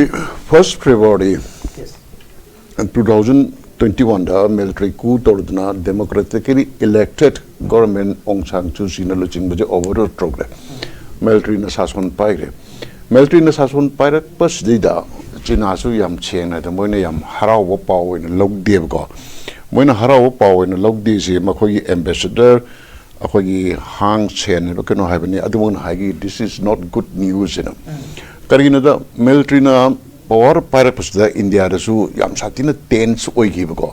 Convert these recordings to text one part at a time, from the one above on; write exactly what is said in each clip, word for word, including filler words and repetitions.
First February two thousand twenty one ꯗ military coup ꯇꯧꯔꯗꯨꯅ democratically elected government ꯑꯣꯡ ꯁꯥꯟ ꯁꯨ ꯆꯤꯅ ꯂꯨꯆꯤꯡꯕꯁꯦ overthrow ꯇꯧꯈ꯭ꯔꯦ꯫ Military ꯅ ꯁꯥꯁꯣꯟ ꯄꯥꯏꯈ꯭ꯔꯦ꯫ Military ꯅ ꯁꯥꯁꯣꯟ ꯄꯥꯏꯔꯛꯄꯁꯤꯗꯩꯗ ꯆꯤꯅꯥꯁꯨ ꯌꯥꯝ ꯁꯦꯡꯅ ꯍꯥꯏꯗ ꯃꯣꯏꯅ ꯌꯥꯝ ꯍꯔꯥꯎꯕ ꯄꯥꯎ ꯑꯣꯏꯅ ꯂꯧꯗꯦꯕꯀꯣ꯫ ꯃꯣꯏꯅ ꯍꯔꯥꯎꯕ ꯄꯥꯎ ꯑꯣꯏꯅ ꯂꯧꯗꯦꯁꯦ ꯃꯈꯣꯏꯒꯤ ambassador ꯑꯩꯈꯣꯏꯒꯤ ꯍꯥꯡ ꯁꯦꯟ ꯍꯥꯏꯕ ꯀꯩꯅꯣ ꯍꯥꯏꯕꯅꯤ, ꯑꯗꯨꯃꯛꯅ ꯍꯥꯏꯈꯤ, "This is not good news" ꯍꯥꯏꯅ꯫ ꯀꯔꯤꯒꯤꯅꯣꯗ, military ꯅ power ꯄꯥꯏꯔꯛꯄꯁꯤꯗ ꯏꯟꯗꯤꯌꯥꯗꯁꯨ ꯌꯥꯝ ꯁꯥꯊꯤꯅ tense ꯑꯣꯏꯈꯤꯕꯀꯣ꯫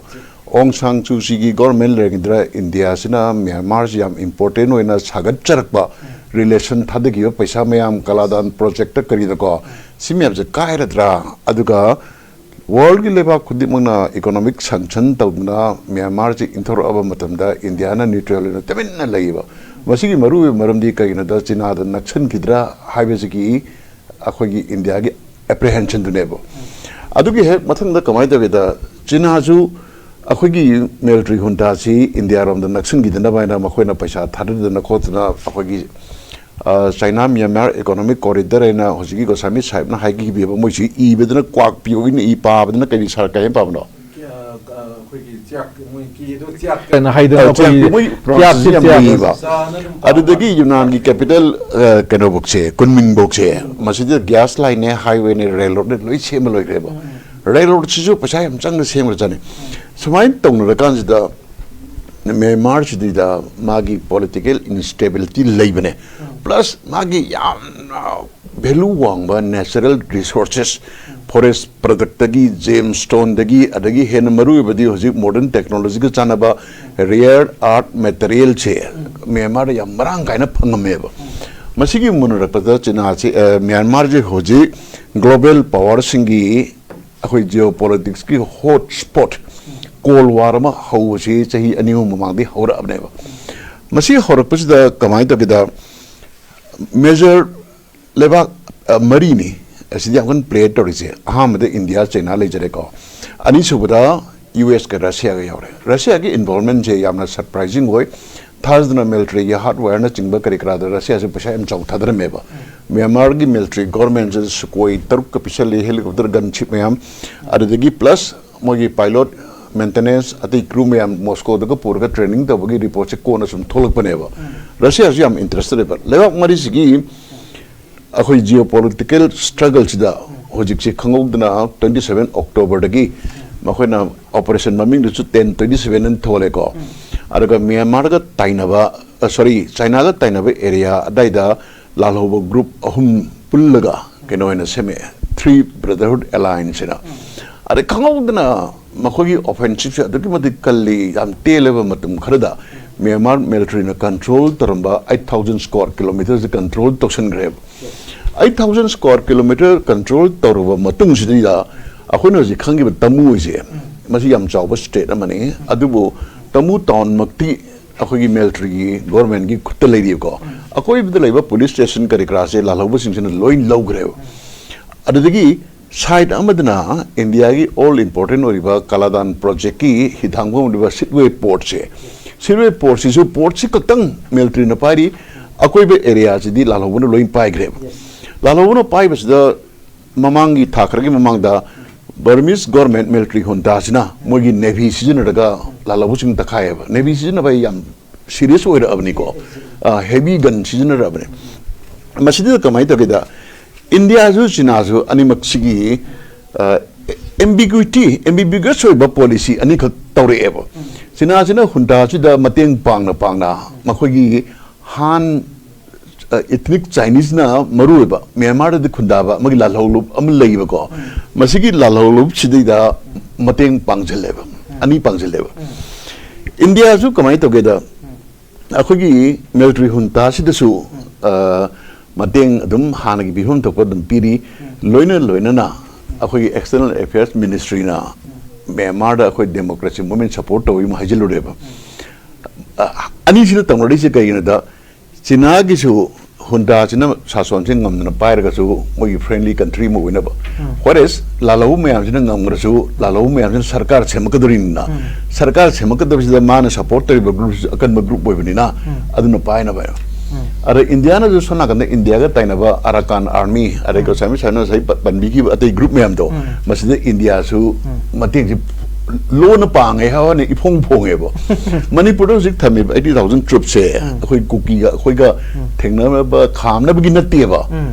ꯑꯣꯡ ꯁꯥꯟ ꯁꯨ ꯆꯤꯒꯤ government ꯂꯩꯔꯤꯉꯩꯗ ꯏꯟꯗꯤꯌꯥꯁꯤꯅ ꯃ꯭ꯌꯥꯟꯃꯥꯔꯁꯤ ꯌꯥꯝ important ꯑꯣꯏꯅ ꯁꯥꯒꯠꯆꯔꯛꯄ, relation ꯊꯥꯗꯈꯤꯕ ꯄꯩꯁꯥ ꯃꯌꯥꯝ ꯀꯂꯥꯗꯥꯟ project ꯀꯔꯤꯗꯀꯣ, ꯁꯤ ꯃꯌꯥꯝꯁꯦ ꯀꯥꯏꯔꯗ꯭ꯔꯥ? ꯑꯗꯨꯒ world ꯒꯤ ꯂꯩꯕꯥꯛ ꯈꯨꯗꯤꯡꯃꯛꯅ economic sanction ꯇꯧꯗꯨꯅ ꯃ꯭ꯌꯥꯟꯃꯥꯔꯁꯤ ꯏꯟꯊꯣꯔꯛꯑꯕ ꯃꯇꯝꯗ ꯏꯟꯗꯤꯌꯥꯅ neutral ꯑꯣꯏꯅ ꯇꯨꯃꯤꯟꯅ ꯂꯩꯕ꯫ ꯃꯁꯤꯒꯤ ꯃꯔꯨꯑꯣꯏꯕ ꯃꯔꯝꯗꯤ ꯀꯔꯤꯒꯤꯅꯣꯗ, ꯆꯤꯅꯥꯗ ꯅꯛꯁꯟꯈꯤꯗ꯭ꯔꯥ ꯍꯥꯏꯕꯁꯤꯒꯤ ꯑꯩꯈꯣꯏꯒꯤ ꯏꯟꯗꯤꯌꯥꯒꯤ apprehension ꯗꯨꯅꯦꯕ꯫ ꯑꯗꯨꯒꯤ ꯍꯦꯛ ꯃꯊꯪꯗ ꯀꯃꯥꯏꯅ ꯇꯧꯒꯦꯗ, ꯆꯤꯅꯥꯁꯨ ꯑꯩꯈꯣꯏꯒꯤ military junta ꯁꯤ ꯏꯟꯗꯤꯌꯥꯔꯣꯝꯗ ꯅꯛꯁꯤꯟꯈꯤꯗꯅꯕ ꯍꯥꯏꯅ ꯃꯈꯣꯏꯅ ꯄꯩꯁꯥ ꯊꯥꯗꯗꯅ ꯈꯣꯠꯇꯅ ꯑꯩꯈꯣꯏꯒꯤ, ꯑ, China Myanmar Economic Corridor ꯍꯥꯏꯅ ꯍꯧꯖꯤꯛꯀꯤ ꯒꯣꯁꯥꯃꯤ ꯁꯥꯍꯦꯕꯅ ꯍꯥꯏꯈꯤꯕ, ꯃꯣꯏꯁꯤ ꯏꯕꯗꯅ ꯀ꯭ꯋꯥꯛ ꯄꯤꯌꯣꯒꯤꯅ ꯏ ꯄꯥꯕꯗꯅ ꯀꯔꯤ ꯁꯥꯔ ꯀꯔꯤ ꯍꯥꯏꯅ ꯄꯥꯕꯅꯣ? ꯑ, ꯑ, ꯑꯩꯈꯣꯏꯒꯤ ꯆꯥꯛ, ꯃꯣꯏ ꯀꯤꯗꯣ ꯆꯥꯛ ꯀꯩꯅ ꯍꯥꯏꯗꯅ ꯑ, ꯆꯥꯛ ꯑꯩꯈꯣꯏꯒꯤ ꯄꯤ-, ꯃꯣꯏ ꯆꯥꯛ ꯄ꯭ꯔꯣꯁꯦꯁ ꯌꯥꯝ ꯆꯥꯛ ꯂꯨꯏꯌꯦꯕ꯫ ꯆꯥꯅ ꯑꯗꯨꯝ ꯑꯗꯨꯗꯒꯤ ꯌꯨꯅꯥꯟꯒꯤ capital, ꯑ, ꯀꯩꯅꯣꯕꯨꯛꯁꯦ, ꯀꯨꯟꯃꯤꯡꯕꯣꯛꯁꯦ, ꯃꯁꯤꯗ gas line ꯅꯦ, highway ꯅꯦ, railroad ꯅꯦ, ꯂꯣꯏ ꯁꯦꯝꯕ ꯂꯣꯏꯈ꯭ꯔꯦꯕ꯫ Railroad ꯁꯤꯁꯨ ꯄꯩꯁꯥ ꯌꯥꯝ ꯆꯪꯅ ꯁꯦꯝꯈ꯭ꯔꯖꯥꯠꯅꯤ꯫ ꯁꯨꯃꯥꯏꯅ ꯇꯧꯅꯔꯀꯥꯟꯁꯤꯗ ꯃ꯭ꯌꯥꯟꯃꯥꯔꯁꯤꯗꯩꯗ ꯃꯥꯒꯤ political instability ꯂꯩꯕꯅꯦ꯫ Plus ꯃꯥꯒꯤ ꯌꯥꯝꯅ value ꯋꯥꯡꯕ natural resources, forest product ꯇꯒꯤ, gemstone ꯗꯒꯤ, ꯑꯗꯒꯤ ꯍꯦꯟꯅ ꯃꯔꯨꯑꯣꯏꯕꯗꯤ ꯍꯧꯖꯤꯛ modern technology ꯒ ꯆꯥꯟꯅꯕ rare earth material ꯁꯦ ꯃ꯭ꯌꯥꯟꯃꯥꯔꯗ ꯌꯥꯝ ꯃꯔꯥꯡ ꯀꯥꯏꯅ ꯐꯪꯉꯝꯃꯦꯕ꯫ ꯃꯁꯤꯒꯤ ꯃꯨꯟꯅꯔꯛꯄꯗ ꯆꯤꯅꯥꯁꯤ, ꯑ, ꯃ꯭ꯌꯥꯟꯃꯥꯔꯁꯦ ꯍꯧꯖꯤꯛ global power ꯁꯤꯡꯒꯤ ꯑꯩꯈꯣꯏ geopolitics ꯀꯤ hot spot, Cold War ꯑꯃ ꯍꯧꯕꯁꯤ ꯆꯍꯤ ꯑꯅꯤ ꯑꯍꯨꯝ ꯃꯃꯥꯡꯗꯒꯤ ꯍꯧꯔꯛꯑꯕꯅꯦꯕ꯫ ꯃꯁꯤ ꯍꯧꯔꯛꯄꯁꯤꯗ ꯀꯃꯥꯏꯅ ꯇꯧꯒꯦꯗ, major ꯂꯩꯕꯥꯛ, ꯑ, ꯃꯔꯤꯅꯤ ꯑꯁꯤꯗꯤ ꯌꯥꯝ ꯀꯟꯅ play ꯇꯧꯔꯤꯁꯦ꯫ ꯑꯍꯥꯟꯕꯗ ꯏꯟꯗꯤꯌꯥ, ꯆꯩꯅꯥ ꯂꯩꯖꯔꯦꯀꯣ꯫ ꯑꯅꯤꯁꯨꯕꯗ ꯌꯨ ꯑꯦꯁ ꯀ ꯔꯁꯤꯌꯥꯒ ꯌꯥꯎꯔꯦ꯫ ꯔꯁꯤꯌꯥꯒꯤ involvement ꯁꯦ ꯌꯥꯝꯅ surprising ꯑꯣꯏ꯫ ꯊꯥꯖꯗꯅ ꯃꯤꯂꯤꯇꯔꯤꯒꯤ ꯍꯥꯔꯗꯋꯦꯌꯔꯅꯆꯤꯡꯕ ꯀꯔꯤ ꯀꯔꯥꯗ ꯔꯁꯤꯌꯥꯁꯦ ꯄꯩꯁꯥ ꯌꯥꯝ ꯆꯥꯎ ꯊꯥꯗꯔꯝꯃꯦꯕ꯫ ꯃ꯭ꯌꯥꯟꯃꯥꯔꯒꯤ ꯃꯤꯂꯤꯇꯔꯤ ꯒꯣꯔꯃꯦꯟꯁꯦ ꯁꯨꯀꯣꯏ ꯇꯔꯨꯛꯀ ꯄꯤꯁꯜꯂꯤ, ꯍꯦꯂꯤꯀꯣꯞꯇꯔ ꯒꯟꯁꯤꯞ ꯃꯌꯥꯝ, ꯑꯗꯨꯗꯒꯤ ꯄ꯭ꯂꯁ ꯃꯣꯏꯒꯤ ꯄꯥꯏꯂꯣꯠ ꯃꯦꯟꯇꯦꯅꯦꯟꯁ, ꯑꯇꯩ ꯀ꯭ꯔꯨ ꯃꯌꯥꯝ ꯃꯣꯁꯀꯣꯗꯒ ꯄꯨꯔꯒ ꯇ꯭ꯔꯦꯅꯤꯡ ꯇꯧꯕꯒꯤ ꯔꯤꯄꯣꯔꯠꯁꯦ ꯀꯣꯟꯅ ꯁꯨꯝ ꯊꯣꯛꯂꯛꯄꯅꯦꯕ꯫ ꯔꯁꯤꯌꯥꯁꯨ ꯌꯥꯝ ꯏꯟꯇꯔꯦꯁꯇꯦꯗ ꯑꯣꯏꯕ꯫ ꯂꯩꯕꯥꯛ ꯃꯔꯤꯁꯤꯒꯤ ꯑꯩꯈꯣꯏ ꯖꯤꯑꯣ ꯄꯣꯂꯤꯇꯤꯀꯦꯜ ꯁ꯭ꯇ꯭ꯔꯒꯜꯁꯤꯗ ꯍꯧꯖꯤꯛꯁꯦ ꯈꯪꯍꯧꯗꯅ twenty seven Octoberꯗꯒꯤ ꯃꯈꯣꯏꯅ ꯑꯣꯄꯔꯦꯁꯟ ꯃꯃꯤꯡꯗꯨꯁꯨ ten twenty seven ꯑꯅ ꯊꯣꯜꯂꯦꯀꯣ꯫ ꯑꯗꯨꯒ ꯃ꯭ꯌꯥꯟꯃꯥꯔꯒ ꯇꯥꯏꯅꯕ, ꯁꯣꯔꯤ, ꯆꯥꯏꯅꯥꯒ ꯇꯥꯏꯅꯕ ꯑꯦꯔꯤꯌꯥ ꯑꯗꯥꯏꯗ ꯂꯥꯜꯍꯧꯕ ꯒ꯭ꯔꯨꯞ ꯑꯍꯨꯝ ꯄꯨꯜꯂꯒ ꯀꯩꯅꯣ ꯑꯣꯏꯅ ꯁꯦꯝꯃꯛꯑꯦ, ꯊ꯭ꯔꯤ ꯕ꯭ꯔꯗꯔꯍꯨꯗ ꯑꯦꯂꯥꯏꯟꯁ ꯍꯥꯏꯅ꯫ ꯑꯗꯩ ꯈꯪꯍꯧꯗꯅ ꯃꯈꯣꯏꯒꯤ ꯑꯣꯐꯦꯟꯁꯤꯞꯁꯦ ꯑꯗꯨꯛꯀꯤ ꯃꯇꯤꯛ ꯀꯜꯂꯤ꯫ ꯌꯥꯝ ꯇꯦꯜꯂꯕ ꯃꯇꯝ ꯈꯔꯗ ꯃ꯭ꯌꯥꯟꯃꯥꯔ ꯃꯤꯂꯤꯇꯔꯤꯅ ꯀꯟꯇ꯭ꯔꯣꯜ ꯇꯧꯔꯝꯕ eight thousand square kilometerꯁꯦ ꯀꯟꯇ꯭ꯔꯣꯜ ꯇꯧꯁꯟꯈ꯭ꯔꯦꯕ꯫ Eight thousand square kilometer control ꯇꯧꯔꯕ ꯃꯇꯨꯡꯁꯤꯗꯩꯗ ꯑꯩꯈꯣꯏꯅ ꯍꯧꯖꯤꯛ ꯈꯪꯉꯤꯕ ꯇꯃꯨ ꯍꯥꯏꯁꯦ, ꯃꯁꯤ ꯌꯥꯝ ꯆꯥꯎꯕ ꯁ꯭ꯇꯦꯠ ꯑꯃꯅꯤ꯫ ꯑꯗꯨꯕꯨ ꯇꯃꯨ ꯇꯥꯎꯟꯃꯛꯇꯤ ꯑꯩꯈꯣꯏꯒꯤ ꯃꯤꯂꯤꯇꯔꯤꯒꯤ ꯒꯣꯔꯃꯦꯟꯒꯤ ꯈꯨꯠꯇ ꯂꯩꯔꯤꯕꯀꯣ꯫ ꯑꯀꯣꯏꯕꯗ ꯂꯩꯕ ꯄꯨꯂꯤꯁ ꯁ꯭ꯇꯦꯁꯟ ꯀꯔꯤ ꯀꯔꯥꯁꯦ ꯂꯥꯜꯍꯧꯕꯁꯤꯡꯁꯤꯅ ꯂꯣꯏ ꯂꯧꯈ꯭ꯔꯦꯕ꯫ ꯑꯗꯨꯗꯒꯤ ꯁꯥꯏꯠ ꯑꯃꯗꯅ ꯏꯟꯗꯤꯌꯥꯒꯤ ꯑꯣꯜ ꯏꯝꯄꯣꯔꯇꯦꯟ ꯑꯣꯏꯔꯤꯕ ꯀꯥꯂꯥꯗꯥꯟ ꯄ꯭ꯔꯣꯖꯦꯛꯀꯤ ꯍꯤꯊꯥꯡꯐꯝ ꯑꯣꯏꯔꯤꯕ ꯁꯤꯠꯋꯦ ꯄꯣꯔꯠꯁꯦ, ꯁꯤꯠꯋꯦ ꯄꯣꯔꯠꯁꯤꯁꯨ ꯄꯣꯔꯠꯁꯤ ꯈꯛꯇꯪ ꯃꯤꯂꯤꯇꯔꯤꯅ ꯄꯥꯏꯔꯤ꯫ ꯑꯀꯣꯏꯕ ꯑꯦꯔꯤꯌꯥꯁꯤꯗꯤ ꯂꯥꯜꯍꯧꯕꯅ ꯂꯣꯏ ꯄꯥꯏꯈ꯭ꯔꯦꯕ꯫ ꯂꯥꯜꯍꯧꯕꯅ ꯄꯥꯏꯕꯁꯤꯗ ꯃꯃꯥꯡꯒꯤ ꯊꯥ ꯈꯔꯒꯤ ꯃꯃꯥꯡꯗ ꯕꯔꯃꯤꯁ ꯒꯣꯔꯃꯦꯟ ꯃꯤꯂꯤꯇꯔꯤ ꯍꯨꯟꯗꯥꯁꯤꯅ ꯃꯣꯏꯒꯤ ꯅꯦꯚꯤ ꯁꯤꯖꯤꯟꯅꯔꯒ ꯂꯥꯜꯍꯧꯕꯁꯤꯡ ꯇꯛꯈꯥꯏꯌꯦꯕ꯫ ꯅꯦꯚꯤ ꯁꯤꯖꯤꯟꯅꯕ ꯍꯥꯏ ꯌꯥꯝ ꯁꯤꯔꯤꯌꯁ ꯑꯣꯏꯔꯛꯑꯕꯅꯤꯀꯣ꯫ ꯍꯦꯚꯤ ꯒꯟ ꯁꯤꯖꯤꯟꯅꯔꯛꯑꯕꯅꯤ꯫ ꯃꯁꯤꯗ ꯀꯃꯥꯏꯅ ꯇꯧꯒꯦꯗ, ꯏꯟꯗꯤꯌꯥꯁꯨ ꯆꯤꯅꯥꯁꯨ ꯑꯅꯤꯃꯛꯁꯤꯒꯤ ꯑꯦꯝꯕꯤꯒ꯭ꯌꯨꯇꯤ, ꯑꯦꯝꯕꯤꯒ꯭ꯌꯨꯁ ꯑꯣꯏꯕ ꯄꯣꯂꯤꯁꯤ ꯑꯅꯤꯈꯛ ꯇꯧꯔꯛꯑꯦꯕ꯫ ꯆꯤꯅꯥꯁꯤꯅ ꯍꯨꯟꯗꯥꯁꯤꯗ ꯃꯇꯦꯡ ꯄꯥꯡꯅ ꯄꯥꯡꯅ ꯃꯈꯣꯏꯒꯤ ꯍꯥꯟ ꯏꯊꯅꯤꯛ ꯆꯥꯏꯅꯤꯁꯅ ꯃꯔꯨꯑꯣꯏꯕ ꯃ꯭ꯌꯥꯟꯃꯥꯔꯗꯗꯤ ꯈꯨꯟꯗꯥꯕ ꯑꯃꯒꯤ ꯂꯥꯜꯍꯧꯂꯨꯞ ꯑꯃ ꯂꯩꯌꯦꯕꯀꯣ꯫ ꯃꯁꯤꯒꯤ ꯂꯥꯜꯍꯧꯂꯨꯞꯁꯤꯗꯩꯗ ꯃꯇꯦꯡ ꯄꯥꯡꯁꯤꯜꯂꯦꯕ, ꯑꯅꯤ ꯄꯥꯡꯁꯤꯜꯂꯦꯕ꯫ ꯏꯟꯗꯤꯌꯥꯁꯨ ꯀꯃꯥꯏꯅ ꯇꯧꯒꯦꯗ, ꯑꯩꯈꯣꯏꯒꯤ ꯃꯤꯂꯤꯇꯔꯤ ꯍꯨꯟꯇꯥꯁꯤꯗꯁꯨ ꯃꯇꯦꯡ ꯑꯗꯨꯝ ꯍꯥꯟꯅꯒꯤ ꯄꯤꯐꯝ ꯊꯣꯛꯄ ꯑꯗꯨꯝ ꯄꯤꯔꯤ꯫ ꯂꯣꯏꯅ ꯂꯣꯏꯅꯅ ꯑꯩꯈꯣꯏꯒꯤ ꯑꯦꯛꯁꯇꯔꯅꯦꯜ ꯑꯦꯐꯤꯌꯔꯁ ꯃꯤꯅꯤꯁꯇ꯭ꯔꯤꯅ ꯃ꯭ꯌꯥꯟꯃꯥꯔꯗ ꯑꯩꯈꯣꯏ ꯗꯦꯃꯣꯀ꯭ꯔꯦꯁꯤ ꯃꯨꯚꯃꯦꯟ ꯁꯄꯣꯔꯠ ꯇꯧꯋꯤ ꯑꯃ ꯍꯥꯏꯖꯤꯜꯂꯨꯔꯦꯕ꯫ ꯑꯅꯤꯁꯤꯅ ꯇꯧꯅꯔꯤꯁꯦ ꯀꯩꯒꯤꯅꯣꯗ, ꯆꯤꯅꯥꯒꯤꯁꯨ ꯍꯨꯟꯗꯥꯁꯤꯅ ꯁꯥꯁꯣꯟꯁꯤ ꯉꯝꯗꯅ ꯄꯥꯏꯔꯒꯁꯨ ꯃꯣꯏꯒꯤ friendly country ꯑꯃ ꯑꯣꯏꯅꯕ꯫ Whereas ꯂꯥꯜꯍꯧꯕ ꯃꯌꯥꯝꯁꯤꯅ ꯉꯝꯈ꯭ꯔꯁꯨ ꯂꯥꯜꯍꯧꯕ ꯃꯌꯥꯝꯁꯤꯅ ꯁꯔꯀꯥꯔ ꯁꯦꯝꯃꯛꯀꯗꯧꯔꯤꯅꯤꯅ, ꯁꯔꯀꯥꯔ ꯁꯦꯝꯃꯛꯀꯗꯕꯁꯤꯗ ꯃꯥꯅ support ꯇꯧꯔꯤꯕ groupꯁꯤꯁꯨ ꯑꯀꯟꯕ group ꯑꯣꯏꯕꯅꯤꯅ ꯑꯗꯨꯅ ꯄꯥꯏꯅꯕ ꯍꯥꯏꯕ꯫ ꯑꯗ ꯏꯟꯗꯤꯌꯥꯅꯁꯨ ꯁꯣꯝ ꯅꯥꯀꯟꯗ ꯏꯟꯗꯤꯌꯥꯒ ꯇꯥꯏꯅꯕ ꯑꯔꯥꯀꯥꯟ army, ꯑꯗꯩ ꯉꯁꯥꯏ ꯁꯥꯔꯅ ꯉꯁꯥꯏ ꯄ-, ꯄꯟꯕꯤꯈꯤꯕ ꯑꯇꯩ group ꯃꯌꯥꯝꯗꯣ, ꯃꯁꯤꯗ ꯏꯟꯗꯤꯌꯥꯁꯨ ꯃꯇꯦꯡꯁꯤ ꯂꯣꯟꯅ ꯄꯥꯡꯉꯦ ꯍꯥꯏꯕ ꯋꯥꯅꯤ, ꯏꯐꯣꯡ ꯐꯣꯡꯉꯦꯕ꯫ ꯃꯅꯤꯄꯨꯔꯗ ꯍꯧꯖꯤꯛ ꯊꯝꯃꯤꯕ eighty thousand troopꯁꯦ ꯑꯩꯈꯣꯏ ꯀꯨꯀꯤꯒ ꯑꯩꯈꯣꯏꯒ ꯊꯦꯡꯅꯅꯕ ꯈꯥꯝꯅꯕꯒꯤ ꯅꯠꯇꯦꯕ꯫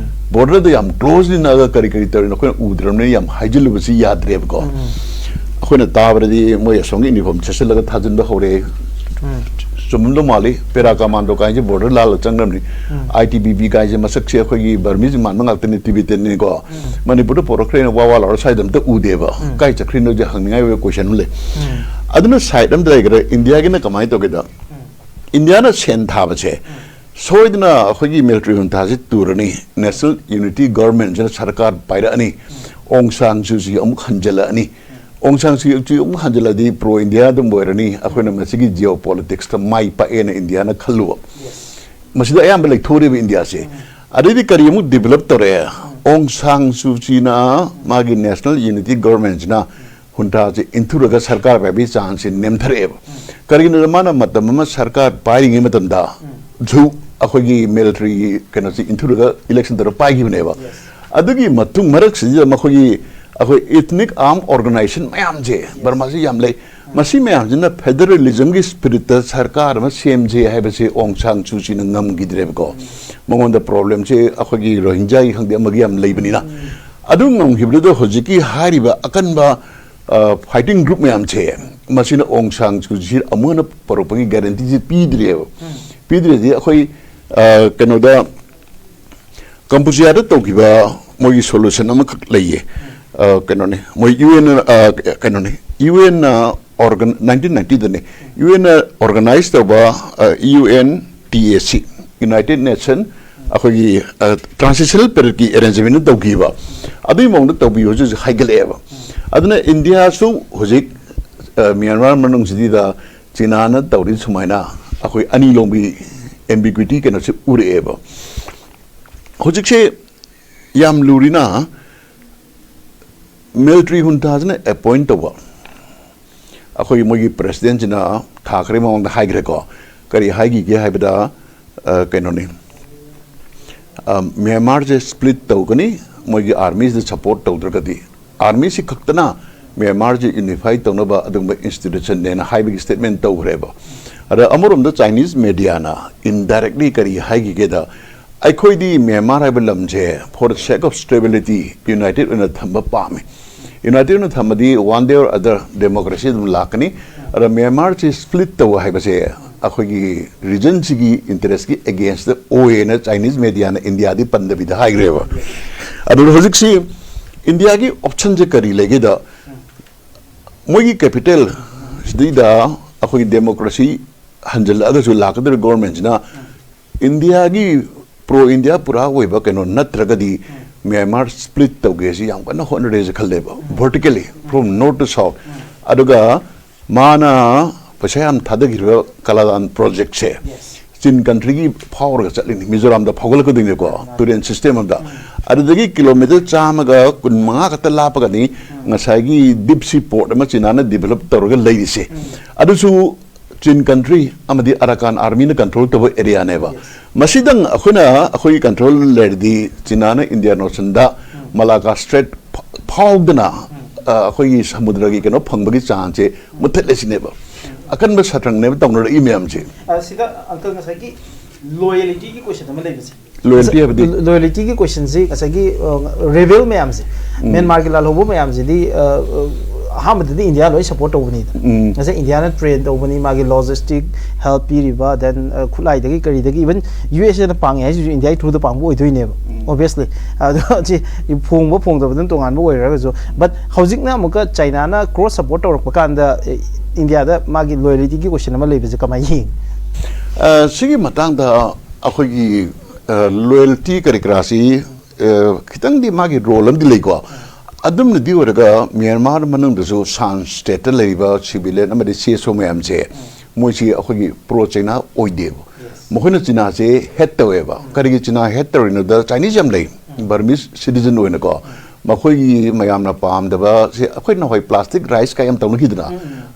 Borderꯗ ꯌꯥꯝ closely ꯅꯛꯑꯒ ꯀꯔꯤ ꯀꯔꯤ ꯇꯧꯔꯤꯅꯣ ꯑꯩꯈꯣꯏꯅ ꯎꯗ꯭ꯔꯕꯅꯤꯅ ꯌꯥꯝ ꯍꯥꯏꯖꯤꯜꯂꯨꯕꯁꯤ ꯌꯥꯗ꯭ꯔꯦꯕꯀꯣ꯫ ꯑꯩꯈꯣꯏꯅ ꯇꯥꯕꯗꯗꯤ ꯃꯣꯏ ꯑꯁꯣꯝꯒꯤ uniform ꯁꯦꯠꯆꯜꯂꯒ ꯊꯥꯖꯤꯟꯕ ꯍꯧꯔꯦ꯫ ꯆꯨꯝꯃꯝꯗꯧ ꯃꯥꯜꯂꯤ꯫ Para commando ꯀꯥꯏꯁꯦ border ꯂꯥꯜꯂ ꯆꯪꯈ꯭ꯔꯕꯅꯤ꯫ ITBP ꯀꯥꯏꯁꯦ ꯃꯁꯛꯁꯦ ꯑꯩꯈꯣꯏꯒꯤ Burmese ꯃꯥꯟꯕ ꯉꯥꯛꯇꯅꯤ, Tibetanꯅꯤꯀꯣ꯫ ꯃꯅꯤꯄꯨꯔꯗ ꯄꯣꯔꯛꯈ꯭ꯔꯦꯅ ꯋꯥ ꯋꯥ ꯂꯥꯎꯔ ꯁ꯭ꯋꯥꯏꯗ ꯑꯝꯇ ꯎꯗꯦꯕ꯫ ꯀꯥꯏ ꯆꯠꯈ꯭ꯔꯤꯅꯣꯁꯦ ꯍꯪꯅꯤꯡꯉꯥꯏ ꯑꯣꯏꯕ question ꯑꯃ ꯂꯩ꯫ ꯑꯗꯨꯅ side ꯑꯃꯗ ꯂꯩꯈ꯭ꯔꯦ꯫ ꯏꯟꯗꯤꯌꯥꯒꯤꯅ ꯀꯃꯥꯏꯅ ꯇꯧꯒꯦꯗ? ꯏꯟꯗꯤꯌꯥꯅ ꯁꯦꯟ ꯊꯥꯕꯁꯦ ꯁꯣꯏꯗꯅ ꯑꯩꯈꯣꯏꯒꯤ military juntaꯁꯤ ꯇꯨꯔꯅꯤ, national unity governmentꯁꯤꯅ ꯁꯔꯀꯥꯔ ꯄꯥꯏꯔꯛꯑꯅꯤ, ꯑꯣꯡ ꯁꯥꯡ ꯁꯨ ꯆꯤ ꯑꯃꯨꯛ ꯍꯟꯖꯜꯂꯛꯑꯅꯤ꯫ ꯑꯣꯡ ꯁꯥꯡ ꯁꯨ ꯆꯤ ꯑꯃꯨꯛ ꯍꯟꯖꯜꯂꯛꯑꯗꯤ pro India ꯑꯗꯨꯝ ꯑꯣꯏꯔꯅꯤ꯫ ꯑꯩꯈꯣꯏꯅ ꯃꯁꯤꯒꯤ geopoliticsꯇ ꯃꯥꯏ ꯄꯥꯛꯑꯦꯅ ꯏꯟꯗꯤꯌꯥꯅ ꯈꯜꯂꯨꯕ꯫ ꯃꯁꯤꯗ ꯑꯌꯥꯝꯕ ꯂꯩꯊꯣꯛꯎꯔꯦꯕ ꯏꯟꯗꯤꯌꯥꯁꯦ꯫ ꯑꯗꯩꯗꯤ ꯀꯔꯤ ꯑꯃꯨꯛ develop ꯇꯧꯔꯛꯑꯦ? ꯑꯣꯡ ꯁꯥꯡ ꯁꯨ ꯆꯤꯅ ꯃꯥꯒꯤ national unity governmentꯁꯤꯅ ꯍꯨꯟꯊꯥꯁꯦ ꯏꯟꯊꯨꯔꯒ ꯁꯔꯀꯥꯔ ꯄꯥꯏꯕꯒꯤ chanceꯁꯦ ꯅꯦꯝꯊꯔꯛꯑꯦꯕ꯫ ꯀꯔꯤꯒꯤꯅꯣꯗ ꯃꯥꯅ ꯃꯇꯝ ꯑꯃ ꯁꯔꯀꯥꯔ ꯄꯥꯏꯔꯤꯉꯩ ꯃꯇꯝꯗ ꯁꯨ ꯑꯩꯈꯣꯏꯒꯤ militaryꯒꯤ ꯀꯩꯅꯣꯁꯦ ꯏꯟꯊꯨꯔꯒ election ꯇꯧꯔ ꯄꯥꯏꯈꯤꯕꯅꯦꯕ꯫ ꯑꯗꯨꯒꯤ ꯃꯇꯨꯡ ꯃꯔꯛꯁꯤꯗ ꯃꯈꯣꯏꯒꯤ ꯑꯩꯈꯣꯏ ethnic arm organisation ꯃꯌꯥꯝꯁꯦ ꯕꯔꯃꯥꯁꯤ ꯌꯥꯝ ꯂꯩ꯫ ꯃꯁꯤ ꯃꯌꯥꯝꯁꯤꯅ federalismꯒꯤ spiritꯇ ꯁꯔꯀꯥꯔ ꯑꯃ ꯁꯦꯝꯁꯦ ꯍꯥꯏꯕꯁꯦ ꯑꯣꯡ ꯁꯥꯡ ꯁꯨ ꯆꯤꯅ ꯉꯝꯈꯤꯗ꯭ꯔꯦꯕꯀꯣ꯫ ꯃꯉꯣꯟꯗ problemꯁꯦ ꯑꯩꯈꯣꯏꯒꯤ ꯔꯣꯍꯤꯡꯖꯥꯒꯤ ꯈꯪꯗꯦ ꯑꯃꯒꯤ ꯌꯥꯝ ꯂꯩꯕꯅꯤꯅ꯫ ꯑꯗꯨ ꯉꯝꯈꯤꯕꯗꯨꯗ ꯍꯧꯖꯤꯛꯀꯤ ꯍꯥꯏꯔꯤꯕ ꯑꯀꯟꯕ, ꯑ, fighting group ꯃꯌꯥꯝꯁꯦ ꯃꯁꯤꯅ ꯑꯣꯡ ꯁꯥꯡ ꯁꯨ ꯆꯤ ꯑꯃꯨꯛ ꯍꯟꯅ ꯄꯨꯔꯛꯄꯒꯤ guaranteeꯁꯦ ꯄꯤꯗ꯭ꯔꯦꯕ꯫ ꯄꯤꯗ꯭ꯔꯗꯤ ꯑꯩꯈꯣꯏ, ꯑ, ꯀꯩꯅꯣꯗ ꯀꯝꯄꯨꯆꯤꯌꯥꯗ ꯇꯧꯈꯤꯕ ꯃꯣꯏꯒꯤ solution ꯑꯃꯈꯛ ꯂꯩꯌꯦ꯫ ꯑ, ꯀꯩꯅꯣꯅꯦ, ꯃꯣꯏ UN, ꯑ, ꯀꯩꯅꯣꯅꯦ, UNꯅ organ-, nineteen ninetyꯗꯅꯦ, UNꯅ organize ꯇꯧꯕ, ꯑ, UNTAC, United Nation ꯑꯩꯈꯣꯏꯒꯤ, ꯑ, transitional periodꯀꯤ arrangement ꯇꯧꯈꯤꯕ꯫ ꯑꯗꯨꯒꯤ ꯃꯑꯣꯡꯗ ꯇꯧꯕꯤꯌꯨ ꯍꯧꯖꯤꯛ ꯍꯧꯖꯤꯛ ꯍꯥꯏꯒꯠꯂꯛꯑꯦꯕ꯫ ꯑꯗꯨꯅ ꯏꯟꯗꯤꯌꯥꯁꯨ ꯍꯧꯖꯤꯛ, ꯑ, ꯃ꯭ꯌꯥꯟꯃꯥꯔ ꯃꯅꯨꯡꯁꯤꯗ ꯆꯤꯅꯥꯅ ꯇꯧꯔꯤ ꯁꯨꯃꯥꯏꯅ ꯑꯩꯈꯣꯏ ꯑꯅꯤ ꯂꯣꯝꯒꯤ ambiguity ꯀꯩꯅꯣꯁꯦ ꯎꯔꯛꯑꯦꯕ꯫ ꯍꯧꯖꯤꯛꯁꯦ ꯌꯥꯝ ꯂꯨꯔꯤꯅ, ꯃꯤꯂꯤꯇꯔꯤ ꯍꯨꯟꯇꯥꯁꯤꯅ ꯑꯦꯄꯣꯏꯟ ꯇꯧꯕ, ꯑꯩꯈꯣꯏꯒꯤ ꯃꯣꯏꯒꯤ ꯄ꯭ꯔꯦꯁꯤꯗꯦꯟꯁꯤꯅ ꯊꯥ ꯈꯔꯒꯤ ꯃꯃꯥꯡꯗ ꯍꯥꯏꯈ꯭ꯔꯦꯀꯣ꯫ ꯀꯔꯤ ꯍꯥꯏꯈꯤꯒꯦ ꯍꯥꯏꯕꯗ, ꯑ, ꯀꯩꯅꯣꯅꯤ, ꯑ, ꯃ꯭ꯌꯥꯟꯃꯥꯔꯁꯦ ꯁ꯭ꯄ꯭ꯂꯤꯠ ꯇꯧꯒꯅꯤ, ꯃꯣꯏꯒꯤ ꯑꯥꯔꯃꯤꯁꯤꯗ ꯁꯄꯣꯔꯠ ꯇꯧꯗ꯭ꯔꯒꯗꯤ꯫ ꯑꯥꯔꯃꯤꯁꯤ ꯈꯛꯇꯅ ꯃ꯭ꯌꯥꯟꯃꯥꯔꯁꯤ ꯌꯨꯅꯤꯐꯥꯏ ꯇꯧꯅꯕ ꯑꯗꯨꯒꯨꯝꯕ ꯏꯟꯁꯇꯤꯇ꯭ꯌꯨꯁꯟꯅꯦꯅ ꯍꯥꯏꯕꯒꯤ ꯁ꯭ꯇꯦꯠꯃꯦꯟ ꯇꯧꯈ꯭ꯔꯦꯕ꯫ ꯑꯗ ꯑꯃꯔꯣꯝꯗ ꯆꯥꯏꯅꯤꯁ ꯃꯦꯗꯤꯌꯥꯅ ꯏꯟꯗꯥꯏꯔꯦꯛꯂꯤ ꯀꯔꯤ ꯍꯥꯏꯈꯤꯒꯦꯗ, ꯑꯩꯈꯣꯏꯗꯤ ꯃ꯭ꯌꯥꯟꯃꯥꯔ ꯍꯥꯏꯕ ꯂꯝꯁꯦ for the sake of stability united ꯑꯣꯏꯅ ꯊꯝꯕ ꯄꯥꯝꯃꯤ꯫ ꯌꯨꯅꯥꯏꯇꯦꯠ ꯑꯣꯏꯅ ꯊꯝꯃꯗꯤ one day or other democracy ꯑꯗꯨꯝ ꯂꯥꯛꯀꯅꯤ꯫ ꯑꯗ ꯃ꯭ꯌꯥꯟꯃꯥꯔꯁꯤ ꯁ꯭ꯄ꯭ꯂꯤꯠ ꯇꯧꯕ ꯍꯥꯏꯕꯁꯦ ꯑꯩꯈꯣꯏꯒꯤ ꯔꯤꯖꯟꯁꯤꯒꯤ ꯏꯟꯇꯔꯦꯁꯀꯤ ꯑꯦꯒꯦꯟꯁꯇ ꯑꯣꯏꯌꯦꯅ ꯆꯥꯏꯅꯤꯁ ꯃꯦꯗꯤꯌꯥꯅ ꯏꯟꯗꯤꯌꯥꯗꯤ ꯄꯟꯗꯕꯤꯗ ꯍꯥꯏꯈ꯭ꯔꯦꯕ꯫ ꯑꯗꯨꯅ ꯍꯧꯖꯤꯛꯁꯤ ꯏꯟꯗꯤꯌꯥꯒꯤ ꯑꯣꯞꯁꯟꯁꯦ ꯀꯔꯤ ꯂꯩꯒꯦꯗ, ꯃꯣꯏꯒꯤ ꯀꯦꯄꯤꯇꯦꯜ ꯁꯤꯗꯩꯗ ꯑꯩꯈꯣꯏꯒꯤ ꯗꯦꯃꯣꯀ꯭ꯔꯦꯁꯤ ꯍꯟꯖꯜꯂꯛꯑꯒꯁꯨ ꯂꯥꯛꯀꯗꯧꯔꯤꯕ ꯒꯣꯔꯃꯦꯟꯁꯤꯅ ꯏꯟꯗꯤꯌꯥꯒꯤ ꯄ꯭ꯔꯣ ꯏꯟꯗꯤꯌꯥ ꯄꯨꯔꯥ ꯑꯣꯏꯕ ꯀꯩꯅꯣ ꯅꯠꯇ꯭ꯔꯒꯗꯤ ꯃ꯭ꯌꯥꯟꯃꯥꯔ ꯁ꯭ꯄ꯭ꯂꯤꯠ ꯇꯧꯒꯦꯁꯤ ꯌꯥꯝ ꯀꯟꯅ ꯍꯣꯠꯅꯔꯦꯁꯦ ꯈꯜꯂꯦꯕ, ꯚꯔꯇꯤꯀꯦꯂꯤ from north to south꯫ ꯑꯗꯨꯒ ꯃꯥꯅ ꯄꯩꯁꯥ ꯌꯥꯝ ꯊꯥꯗꯈꯤꯕ ꯀꯂꯥꯗꯥꯟ ꯄ꯭ꯔꯣꯖꯦꯛꯁꯦ ꯆꯤꯟ ꯀꯟꯇ꯭ꯔꯤꯒꯤ ꯐꯥꯎꯔꯒ ꯆꯠꯂꯤꯅꯤ, ꯃꯤꯖꯣꯔꯥꯝꯗ ꯐꯥꯎꯒꯠꯂꯛꯀꯗꯣꯏꯅꯦꯀꯣ, ꯇꯨꯔꯦꯟ ꯁꯤꯁꯇꯦꯝ ꯑꯃꯗ꯫ ꯑꯗꯨꯗꯒꯤ ꯀꯤꯂꯣꯃꯤꯇꯔ ꯆꯥꯝꯃꯒ ꯀꯨꯟ ꯃꯉꯥ ꯈꯛꯇ ꯂꯥꯞꯄꯒꯅꯤ ꯉꯁꯥꯏꯒꯤ ꯗꯤꯞ ꯁꯤ ꯄꯣꯔꯠ ꯑꯃ ꯆꯤꯅꯥꯅ ꯗꯤꯕꯦꯂꯞ ꯇꯧꯔꯒ ꯂꯩꯔꯤꯁꯦ꯫ ꯑꯗꯨꯁꯨ ꯆꯤꯟ ꯀꯟꯇ꯭ꯔꯤ ꯑꯃꯗꯤ ꯑꯔꯥꯀꯥꯟ ꯑꯥꯔꯃꯤꯅ ꯀꯟꯇ꯭ꯔꯣꯜ ꯇꯧꯕ ꯑꯦꯔꯤꯌꯥꯅꯦꯕ꯫ ꯃꯁꯤꯗꯪ ꯑꯩꯈꯣꯏꯅ ꯑꯩꯈꯣꯏꯒꯤ ꯀꯟꯇ꯭ꯔꯣꯜ ꯂꯩꯔꯗꯤ ꯆꯤꯅꯥꯅ ꯏꯟꯗꯤꯌꯥꯟ ꯑꯣꯁꯟꯗ ꯃꯂꯥꯀꯥ ꯁ꯭ꯇ꯭ꯔꯦꯠ ꯐꯥꯎꯗꯅ, ꯑ, ꯑꯩꯈꯣꯏꯒꯤ ꯁꯃꯨꯗ꯭ꯔꯒꯤ ꯀꯩꯅꯣ ꯐꯪꯕꯒꯤ ꯆꯥꯡꯁꯦ ꯃꯨꯠꯊꯠꯂꯦ ꯁꯤꯅꯦꯕ꯫ ꯑꯀꯟꯕ ꯁꯥꯇ꯭ꯔꯪꯅꯦꯕ ꯇꯧꯅꯔꯛꯏ ꯃꯌꯥꯝꯁꯦ꯫ ꯑ, ꯁꯤꯗ ꯑꯪꯀꯜ ꯉꯁꯥꯏꯒꯤ ꯂꯣꯌꯦꯂꯤꯇꯤꯒꯤ ꯀꯣꯏꯁꯟ ꯑꯃ ꯂꯩꯕꯁꯦ꯫ ꯂꯣꯌꯦꯜꯇꯤ ꯍꯥꯏꯕꯗꯤ? ꯂꯣꯌꯦꯂꯤꯇꯤꯒꯤ ꯀꯣꯏꯁꯟꯁꯤ ꯉꯁꯥꯏꯒꯤ, ꯑ, ꯔꯦꯕꯦꯜ ꯃꯌꯥꯝꯁꯦ, ꯎꯝ꯫ ꯃ꯭ꯌꯥꯟꯃꯥꯔꯒꯤ ꯂꯥꯜꯍꯧꯕ ꯃꯌꯥꯝꯁꯤꯗꯤ, ꯑ, ꯑ, ꯑꯍꯥꯟꯕꯗꯗꯤ ꯏꯟꯗꯤꯌꯥ ꯂꯣꯏ ꯁꯞꯄꯣꯔꯠ ꯇꯧꯕꯅꯤꯗ꯫ ꯎꯝ꯫ ꯉꯁꯥꯏ ꯏꯟꯗꯤꯌꯥꯅ ꯇ꯭ꯔꯦꯟ ꯇꯧꯕꯅꯤ, ꯃꯥꯒꯤ ꯂꯣꯖꯤꯁꯇꯤꯛ ꯍꯦꯜꯞ ꯄꯤꯔꯤꯕ, ꯗꯦꯟ, ꯑ, ꯈꯨꯠꯂꯥꯏꯗꯒꯤ ꯀꯔꯤꯗꯒꯤ, ꯏꯚꯟ ꯌꯨ ꯑꯦꯁ ꯑꯦꯅ ꯄꯥꯡꯉꯦ ꯍꯥꯏꯁꯤꯁꯨ ꯏꯟꯗꯤꯌꯥꯒꯤ ꯊ꯭ꯔꯨꯗ ꯄꯥꯡꯕ ꯑꯣꯏꯗꯣꯏꯅꯦꯕ, ꯎꯝ꯫ ꯑꯣꯕꯤꯌꯁꯂꯤ꯫ ꯑꯗꯣ ꯁꯤ ꯐꯣꯡꯕ ꯐꯣꯡꯗꯕꯗꯨꯅ ꯇꯣꯉꯥꯟꯕ ꯑꯣꯏꯔꯒꯁꯨ, ꯕꯠ ꯍꯧꯖꯤꯛꯅ ꯑꯃꯨꯛꯀ ꯆꯥꯏꯅꯥꯅ ꯀ꯭ꯔꯣꯁ ꯁꯞꯄꯣꯔꯠ ꯇꯧꯔꯛꯄ ꯀꯥꯟꯗ, ꯑꯦ, ꯏꯟꯗꯤꯌꯥꯗ ꯃꯥꯒꯤ ꯂꯣꯌꯦꯂꯤꯇꯤꯒꯤ ꯀꯣꯏꯁꯟ ꯑꯃ ꯂꯩꯕꯁꯦ ꯀꯃꯥꯏꯅ ꯌꯦꯡꯉꯤ? ꯑ, ꯁꯤꯒꯤ ꯃꯇꯥꯡꯗ ꯑꯩꯈꯣꯏꯒꯤ, ꯑ, ꯂꯣꯌꯦꯜꯇꯤ ꯀꯔꯤ ꯀꯔꯥꯁꯤ, ꯑ, ꯈꯤꯇꯪꯗꯤ ꯃꯥꯒꯤ ꯔꯣꯜ ꯑꯃꯗꯤ ꯂꯩꯀꯣ꯫ ꯑꯗꯨꯝꯅꯗꯤ ꯑꯣꯏꯔꯒ ꯃ꯭ꯌꯥꯟꯃꯥꯔ ꯃꯅꯨꯡꯗꯁꯨ ꯁꯥꯟ ꯁ꯭ꯇꯦꯠꯇ ꯂꯩꯔꯤꯕ ꯁꯤꯚꯤꯂꯤꯌꯟ ꯑꯃꯗꯤ ꯁꯤ ꯑꯦꯁ ꯑꯣ ꯃꯌꯥꯝꯁꯦ, ꯃꯣꯏꯁꯤ ꯑꯩꯈꯣꯏꯒꯤ ꯄ꯭ꯔꯣ ꯆꯩꯅꯥ ꯑꯣꯏꯗꯦꯕ꯫ ꯃꯈꯣꯏꯅ ꯆꯤꯅꯥꯁꯦ ꯍꯦꯠ ꯇꯧꯋꯦꯕ꯫ ꯀꯔꯤꯒꯤ ꯆꯤꯅꯥ ꯍꯦꯠ ꯇꯧꯔꯤꯅꯣꯗ, ꯆꯥꯏꯅꯤꯁ ꯌꯥꯝ ꯂꯩ, ꯕꯔꯃꯤꯁ ꯁꯤꯇꯤꯖꯟ ꯑꯣꯏꯅꯀꯣ꯫ ꯃꯈꯣꯏꯒꯤ ꯃꯌꯥꯝꯅ ꯄꯥꯝꯗꯕ ꯁꯦ, ꯑꯩꯈꯣꯏ ꯅꯍꯥꯟꯋꯥꯏ ꯄ꯭ꯂꯥꯁꯇꯤꯛ ꯔꯥꯏꯁ ꯀꯥꯏ ꯌꯥꯝ ꯇꯧꯅꯈꯤꯗꯅ,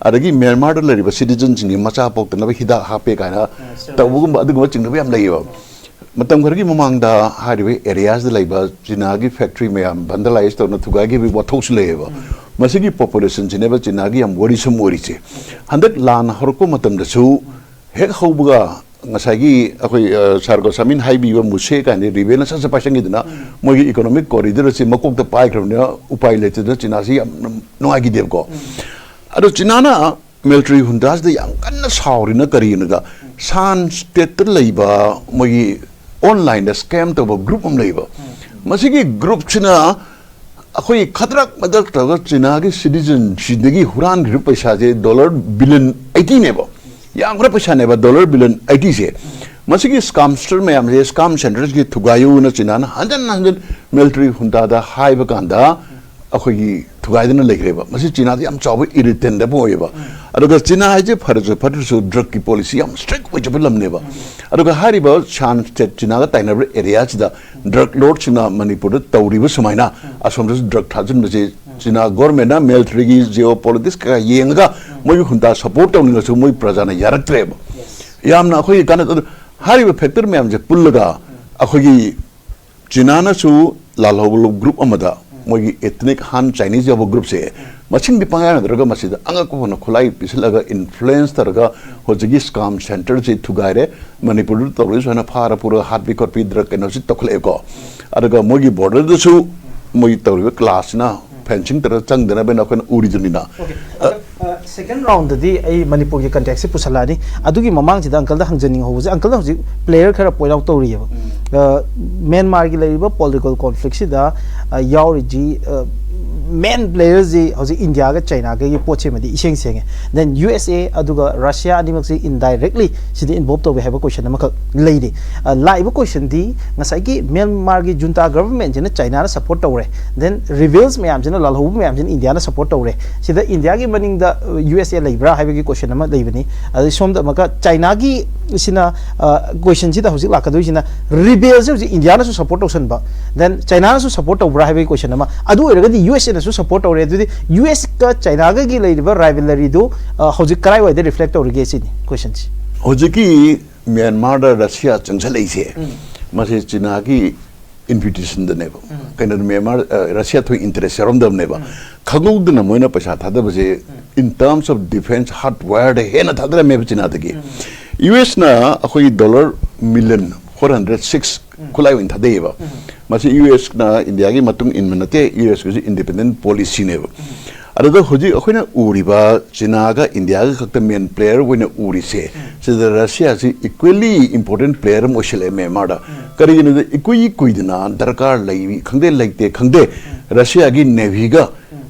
ꯑꯗꯒꯤ ꯃ꯭ꯌꯥꯟꯃꯥꯔꯗ ꯂꯩꯔꯤꯕ ꯁꯤꯇꯤꯖꯟꯁꯤꯡꯒꯤ ꯃꯆꯥ ꯄꯣꯛꯇꯅꯕ ꯍꯤꯗꯥꯛ ꯍꯥꯞꯄꯦ ꯀꯥꯏꯅ ꯇꯧꯕꯒꯨꯝꯕ, ꯑꯗꯨꯒꯨꯝꯕ ꯆꯤꯡꯅꯕ ꯌꯥꯝ ꯂꯩꯌꯦꯕ꯫ ꯃꯇꯝ ꯈꯔꯒꯤ ꯃꯃꯥꯡꯗ ꯍꯥꯏꯔꯤꯕ ꯑꯦꯔꯤꯌꯥꯁꯤꯗ ꯂꯩꯕ ꯆꯤꯅꯥꯒꯤ ꯐꯦꯛꯇ꯭ꯔꯤ ꯃꯌꯥꯝ ꯚꯟꯗꯂꯥꯏꯁ ꯇꯧꯅ ꯊꯨꯒꯥꯏꯈꯤꯕꯒꯤ ꯋꯥꯊꯣꯛꯁꯨ ꯂꯩꯌꯦꯕ꯫ ꯃꯁꯤꯒꯤ ꯄꯣꯄꯨꯂꯦꯁꯟꯁꯤꯅꯦꯕ ꯆꯤꯅꯥꯒꯤ ꯌꯥꯝ ꯋꯥꯔꯤꯁꯝ ꯑꯣꯏꯔꯤꯁꯦ꯫ ꯍꯟꯗꯛ ꯂꯥꯟ ꯍꯧꯔꯛꯄ ꯃꯇꯝꯗꯁꯨ ꯍꯦꯛ ꯍꯧꯕꯒ ꯉꯁꯥꯏꯒꯤ ꯑꯩꯈꯣꯏ, ꯑ, ꯁꯥꯔ ꯒꯣꯁꯥꯃꯤꯟ ꯍꯥꯏꯕꯤꯕ ꯃꯨꯁꯦ ꯀꯥꯏꯅ ꯔꯤꯕꯦꯜꯅ ꯁꯠ ꯁꯠ ꯄꯥꯏꯁꯟꯈꯤꯗꯅ, ꯃꯣꯏꯒꯤ ꯏꯀꯣꯅꯣꯃꯤꯛ ꯀꯣꯔꯤꯗꯣꯔ ꯑꯁꯤ ꯃꯀꯣꯛꯇ ꯄꯥꯏꯈ꯭ꯔꯕꯅꯤꯅ ꯎꯄꯥꯏ ꯂꯩꯇꯗꯅ ꯆꯤꯅꯥꯁꯤ ꯌꯥꯝ ꯅꯨꯡꯉꯥꯏꯈꯤꯗꯦꯕꯀꯣ꯫ ꯑꯗꯣ ꯆꯤꯅꯥꯅ ꯃꯤꯂꯤꯇꯔꯤ ꯍꯨꯟꯗꯥꯁꯤꯗ ꯌꯥꯝ ꯀꯟꯅ ꯁꯥꯎꯔꯤꯅ ꯀꯔꯤꯒꯤꯅꯣꯗ, ꯁꯥꯟ ꯁ꯭ꯇꯦꯠꯇ ꯂꯩꯕ ꯃꯣꯏꯒꯤ ꯑꯣꯟꯂꯥꯏꯟꯗ ꯁ꯭ꯀꯦꯝ ꯇꯧꯕ ꯒ꯭ꯔꯨꯞ ꯑꯃ ꯂꯩꯕ꯫ ꯃꯁꯤꯒꯤ ꯒ꯭ꯔꯨꯞꯁꯤꯅ ꯑꯩꯈꯣꯏ ꯈꯗ꯭ꯔꯛ ꯃꯗ꯭ꯔꯛ ꯇꯧꯔꯒ ꯆꯤꯅꯥꯒꯤ ꯁꯤꯇꯤꯖꯟꯁꯤꯗꯒꯤ ꯍꯨꯔꯥꯟꯈ꯭ꯔꯤꯕ ꯄꯩꯁꯥꯁꯦ ꯗꯣꯂꯔ ꯕꯤꯂꯤꯌꯟ ꯑꯩꯇꯤꯅꯦꯕ꯫ ꯌꯥꯝꯈ꯭ꯔ ꯄꯩꯁꯥꯅꯦꯕ ꯗꯣꯂꯔ ꯕꯤꯂꯤꯌꯟ ꯑꯩꯇꯤꯁꯦ꯫ ꯃꯁꯤꯒꯤ ꯁ꯭ꯀꯥꯝꯁꯇꯔ ꯃꯌꯥꯝꯁꯦ, ꯁ꯭ꯀꯥꯝ ꯁꯦꯟꯇꯔꯁꯤꯒꯤ ꯊꯨꯒꯥꯏꯌꯨꯅ ꯆꯤꯅꯥꯅ ꯍꯟꯖꯟ ꯍꯟꯖꯟ ꯃꯤꯂꯤꯇꯔꯤ ꯍꯨꯟꯗꯥꯗ ꯍꯥꯏꯕ ꯀꯥꯟꯗ ꯑꯩꯈꯣꯏꯒꯤ ꯊꯨꯒꯥꯏꯗꯅ ꯂꯩꯈ꯭ꯔꯦꯕ꯫ ꯃꯁꯤ ꯆꯤꯅꯥꯗ ꯌꯥꯝ ꯆꯥꯎꯕ ꯏꯔꯤꯇꯦꯟ ꯑꯃ ꯑꯣꯏꯌꯦꯕ꯫ ꯑꯗꯨꯒ ꯆꯤꯅꯥ ꯍꯥꯏꯁꯦ ꯐꯔꯁꯨ ꯐꯠꯇ꯭ꯔꯁꯨ ꯗ꯭ꯔꯒꯀꯤ ꯄꯣꯂꯤꯁꯤ ꯌꯥꯝ ꯁ꯭ꯇꯔꯤꯛ ꯑꯣꯏꯖꯕ ꯂꯝꯅꯦꯕ꯫ ꯑꯗꯨꯒ ꯍꯥꯏꯔꯤꯕ ꯁꯥꯟ ꯁ꯭ꯇꯦꯠ ꯆꯤꯅꯥꯒ ꯇꯥꯏꯅꯕ ꯑꯦꯔꯤꯌꯥꯁꯤꯗ ꯗ꯭ꯔꯒ ꯂꯣꯔꯗꯁꯤꯡꯅ ꯃꯅꯤꯄꯨꯔꯗ ꯇꯧꯔꯤꯕ ꯁꯨꯃꯥꯏꯅ ꯑꯁꯣꯝꯗꯁꯨ ꯗ꯭ꯔꯒ ꯊꯥꯖꯤꯟꯕꯁꯦ ꯆꯤꯅꯥ ꯒꯣꯔꯃꯦꯟꯅ ꯃꯤꯂꯤꯇꯔꯤꯒꯤ ꯖꯤꯑꯣ ꯄꯣꯂꯤꯇꯤꯛꯁ ꯀꯌꯥ ꯌꯦꯡꯉꯒ ꯃꯣꯏꯒꯤ ꯍꯨꯟꯗꯥ ꯁꯄꯣꯔꯠ ꯇꯧꯅꯤꯡꯉꯁꯨ ꯃꯣꯏ ꯄ꯭ꯔꯖꯥꯅ ꯌꯥꯔꯛꯇ꯭ꯔꯦꯕ꯫ ꯌꯥꯝꯅ ꯑꯩꯈꯣꯏꯒꯤ ꯀꯥꯟꯅꯗ, ꯑꯗꯨ ꯍꯥꯏꯔꯤꯕ ꯐꯦꯛꯇꯔ ꯃꯌꯥꯝꯁꯦ ꯄꯨꯜꯂꯒ ꯑꯩꯈꯣꯏꯒꯤ ꯆꯤꯅꯥꯅꯁꯨ ꯂꯥꯜꯍꯧꯕ ꯒ꯭ꯔꯨꯞ ꯑꯃꯗ ꯃꯣꯏꯒꯤ ethnic Han Chinese ꯌꯥꯎꯕ ꯒ꯭ꯔꯨꯞꯁꯦ ꯃꯁꯤꯡꯗꯤ ꯄꯪꯌꯥ ꯌꯥꯗ꯭ꯔꯒ ꯃꯁꯤꯗ ꯑꯉꯛꯄ ꯐꯅ ꯈꯨꯠꯂꯥꯏ ꯄꯤꯁꯤꯜꯂꯒ ꯏꯟꯐ꯭ꯂꯨꯌꯦꯟꯁ ꯇꯧꯔꯒ ꯍꯧꯖꯤꯛꯀꯤ ꯁ꯭ꯀꯥꯝ ꯁꯦꯟꯇꯔꯁꯤ ꯊꯨꯒꯥꯏꯔꯦ꯫ ꯃꯅꯤꯄꯨꯔꯗ ꯇꯧꯔꯤꯁꯨ ꯍꯥꯏꯅ ꯐꯥꯔ ꯄꯨꯔꯒ ꯍꯥꯠꯄꯤ ꯈꯣꯠꯄꯤ ꯗ꯭ꯔꯒ ꯀꯩꯅꯣꯁꯤ ꯇꯧꯈꯠꯂꯛꯑꯦꯀꯣ꯫ ꯑꯗꯨꯒ ꯃꯣꯏꯒꯤ ꯕꯣꯔꯗꯔꯗꯁꯨ ꯃꯣꯏ ꯇꯧꯔꯤꯕ ꯀ꯭ꯂꯥꯁꯁꯤꯅ ꯐꯦꯟꯁꯤꯡ ꯇꯧꯔꯒ ꯆꯪꯗꯅꯕꯅ ꯑꯩꯈꯣꯏꯅ ꯎꯔꯤꯗꯨꯅꯤꯅ꯫ ꯁꯦꯀꯦꯟ ꯔꯥꯎꯟꯗꯗꯤ ꯑꯩ ꯃꯅꯤꯄꯨꯔꯒꯤ ꯀꯟꯇꯦꯛꯁꯁꯦ ꯄꯨꯁꯜꯂꯛꯑꯅꯤ꯫ ꯑꯗꯨꯒꯤ ꯃꯃꯥꯡꯁꯤꯗ ꯑꯪꯀꯜꯗ ꯍꯪꯖꯅꯤꯡꯍꯧꯕꯁꯦ, ꯑꯪꯀꯜꯅ ꯍꯧꯖꯤꯛ ꯄ꯭ꯂꯦꯌꯔ ꯈꯔ ꯄꯣꯏꯟ ꯑꯥꯎꯠ ꯇꯧꯔꯤꯑꯕ꯫ ꯃ꯭ꯌꯥꯟꯃꯥꯔꯒꯤ ꯂꯩꯔꯤꯕ ꯄꯣꯂꯤꯇꯤꯀꯦꯜ ꯀꯣꯟꯐ꯭ꯂꯤꯛꯁꯤꯗ ꯌꯥꯎꯔꯤꯁꯤ ꯃꯦꯟ ꯄ꯭ꯂꯦꯌꯔꯁꯤ ꯍꯧꯖꯤꯛ ꯏꯟꯗꯤꯌꯥꯒ ꯆꯥꯏꯅꯥꯒꯒꯤ ꯄꯣꯠꯁꯤꯃꯗꯤ ꯏꯁꯦꯡ ꯁꯦꯡꯉꯦ꯫ ꯗꯦꯟ ꯌꯨ ꯑꯦꯁ ꯑꯦ ꯑꯗꯨꯒ ꯔꯁꯤꯌꯥ ꯑꯅꯤꯃꯛꯁꯤ ꯏꯟꯗꯥꯏꯔꯦꯛꯂꯤ ꯁꯤꯗ ꯏꯟꯚꯣꯜꯕ ꯇꯧꯋꯦ ꯍꯥꯏꯕ ꯀꯣꯏꯁꯟ ꯑꯃꯈꯛ ꯂꯩꯔꯤ꯫ ꯑ, ꯂꯥꯛꯏꯕ ꯀꯣꯏꯁꯟꯗꯤ ꯉꯁꯥꯏꯒꯤ ꯃ꯭ꯌꯥꯟꯃꯥꯔꯒꯤ ꯖꯨꯟꯇꯥ ꯒꯚꯔꯟꯃꯦꯟꯁꯤꯅ ꯆꯥꯏꯅꯥꯅ ꯁꯞꯄꯣꯔꯠ ꯇꯧꯔꯦ, ꯗꯦꯟ ꯔꯤꯕꯦꯜꯁ ꯃꯌꯥꯝꯁꯤꯅ, ꯂꯥꯜꯍꯧꯕ ꯃꯌꯥꯝꯁꯤꯅ ꯏꯟꯗꯤꯌꯥꯅ ꯁꯞꯄꯣꯔꯠ ꯇꯧꯔꯦ, ꯁꯤꯗ ꯏꯟꯗꯤꯌꯥꯒꯤ ꯃꯅꯤꯡꯗ ꯌꯨ ꯑꯦꯁ ꯑꯦ ꯂꯩꯕ꯭ꯔꯥ ꯍꯥꯏꯕꯒꯤ ꯀꯣꯏꯁꯟ ꯑꯃ ꯂꯩꯕꯅꯤ꯫ ꯑꯗꯩ ꯁꯣꯝꯗ ꯑꯃꯨꯛꯀ ꯆꯥꯏꯅꯥꯒꯤ ꯁꯤꯅ, ꯑ, ꯀꯣꯏꯁꯟꯁꯤꯗ ꯍꯧꯖꯤꯛ ꯂꯥꯛꯀꯗꯣꯏꯁꯤꯅ, ꯔꯤꯕꯦꯜꯁꯦ ꯍꯧꯖꯤꯛ ꯏꯟꯗꯤꯌꯥꯅꯁꯨ ꯁꯞꯄꯣꯔꯠ ꯇꯧꯁꯟꯕ, ꯗꯦꯟ ꯆꯥꯏꯅꯥꯅꯁꯨ ꯁꯞꯄꯣꯔꯠ ꯇꯧꯕ꯭ꯔꯥ ꯍꯥꯏꯕꯒꯤ ꯀꯣꯏꯁꯟ ꯑꯃ, ꯑꯗꯨ ꯑꯣꯏꯔꯒꯗꯤ ꯌꯨ ꯑꯦꯁ ꯑꯦꯅꯁꯨ ꯁꯞꯄꯣꯔꯠ ꯇꯧꯔꯦ꯫ ꯑꯗꯨꯗꯤ ꯌꯨ ꯑꯦꯁꯀ ꯆꯥꯏꯅꯥꯒꯒꯤ ꯂꯩꯔꯤꯕ ꯔꯥꯏꯕꯦꯂꯔꯤꯗꯨ, ꯑ, ꯍꯧꯖꯤꯛ ꯀꯔꯥꯏꯋꯥꯏꯗ ꯔꯤꯐ꯭ꯂꯦꯛ ꯇꯧꯔꯤꯒꯦ ꯁꯤꯅꯤ ꯀꯣꯏꯁꯟꯁꯤ꯫ ꯍꯧꯖꯤꯛꯀꯤ ꯃ꯭ꯌꯥꯟꯃꯥꯔꯗ ꯔꯁꯤꯌꯥ ꯆꯪꯁꯜꯂꯛꯏꯁꯦ, ꯃꯁꯤ ꯆꯤꯅꯥꯒꯤ ꯏꯟꯚꯤꯇꯦꯁꯟꯗꯅꯦꯕ꯫ ꯀꯩꯅꯣ, ꯃ꯭ꯌꯥꯟꯃꯥꯔ, ꯑ, ꯔꯁꯤꯌꯥ ꯊꯣꯏ ꯏꯟꯇꯔꯦꯁ ꯌꯥꯎꯔꯝꯗꯕꯅꯦꯕ꯫ ꯈꯪꯍꯧꯗꯅ ꯃꯣꯏꯅ ꯄꯩꯁꯥ ꯊꯥꯗꯕꯁꯦ, in terms of defense hardwareꯗ ꯍꯦꯟꯅ ꯊꯥꯗꯔꯝꯃꯦꯕ ꯆꯤꯅꯥꯗꯒꯤ꯫ ꯌꯨ ꯑꯦꯁꯅ ꯑꯩꯈꯣꯏꯒꯤ dollar million four hundred six ꯈꯨꯠꯂꯥꯏ ꯑꯣꯏꯅ ꯊꯥꯗꯩꯌꯦꯕ꯫ ꯃꯁꯤ ꯌꯨ ꯑꯦꯁꯅ ꯏꯟꯗꯤꯌꯥꯒꯤ ꯃꯇꯨꯡ ꯏꯟꯕ ꯅꯠꯇꯦ, ꯌꯨ ꯑꯦꯁꯀꯤꯁꯨ ꯏꯟꯗꯤꯄꯦꯟꯗꯦꯟ ꯄꯣꯂꯤꯁꯤꯅꯦꯕ꯫ ꯑꯗꯨꯗ ꯍꯧꯖꯤꯛ ꯑꯩꯈꯣꯏꯅ ꯎꯔꯤꯕ ꯆꯤꯅꯥꯒ ꯏꯟꯗꯤꯌꯥꯒ ꯈꯛꯇ ꯃꯦꯟ ꯄ꯭ꯂꯦꯌꯔ ꯑꯣꯏꯅ ꯎꯔꯤꯁꯦ, ꯁꯤꯗ ꯔꯁꯤꯌꯥꯁꯤ ꯏꯀ꯭ꯋꯦꯂꯤ ꯏꯝꯄꯣꯔꯇꯦꯟ ꯄ꯭ꯂꯦꯌꯔ ꯑꯃ ꯑꯣꯏꯁꯤꯜꯂꯛꯑꯦ ꯃ꯭ꯌꯥꯟꯃꯥꯔꯗ꯫ ꯀꯔꯤꯒꯤꯅꯣꯗ, ꯏꯀꯨꯏ ꯀꯨꯏꯗꯅ ꯗꯔꯀꯥꯔ ꯂꯩ ꯈꯪꯗꯦ, ꯂꯩꯇꯦ ꯈꯪꯗꯦ, ꯔꯁꯤꯌꯥꯒꯤ ꯅꯦꯚꯤꯒ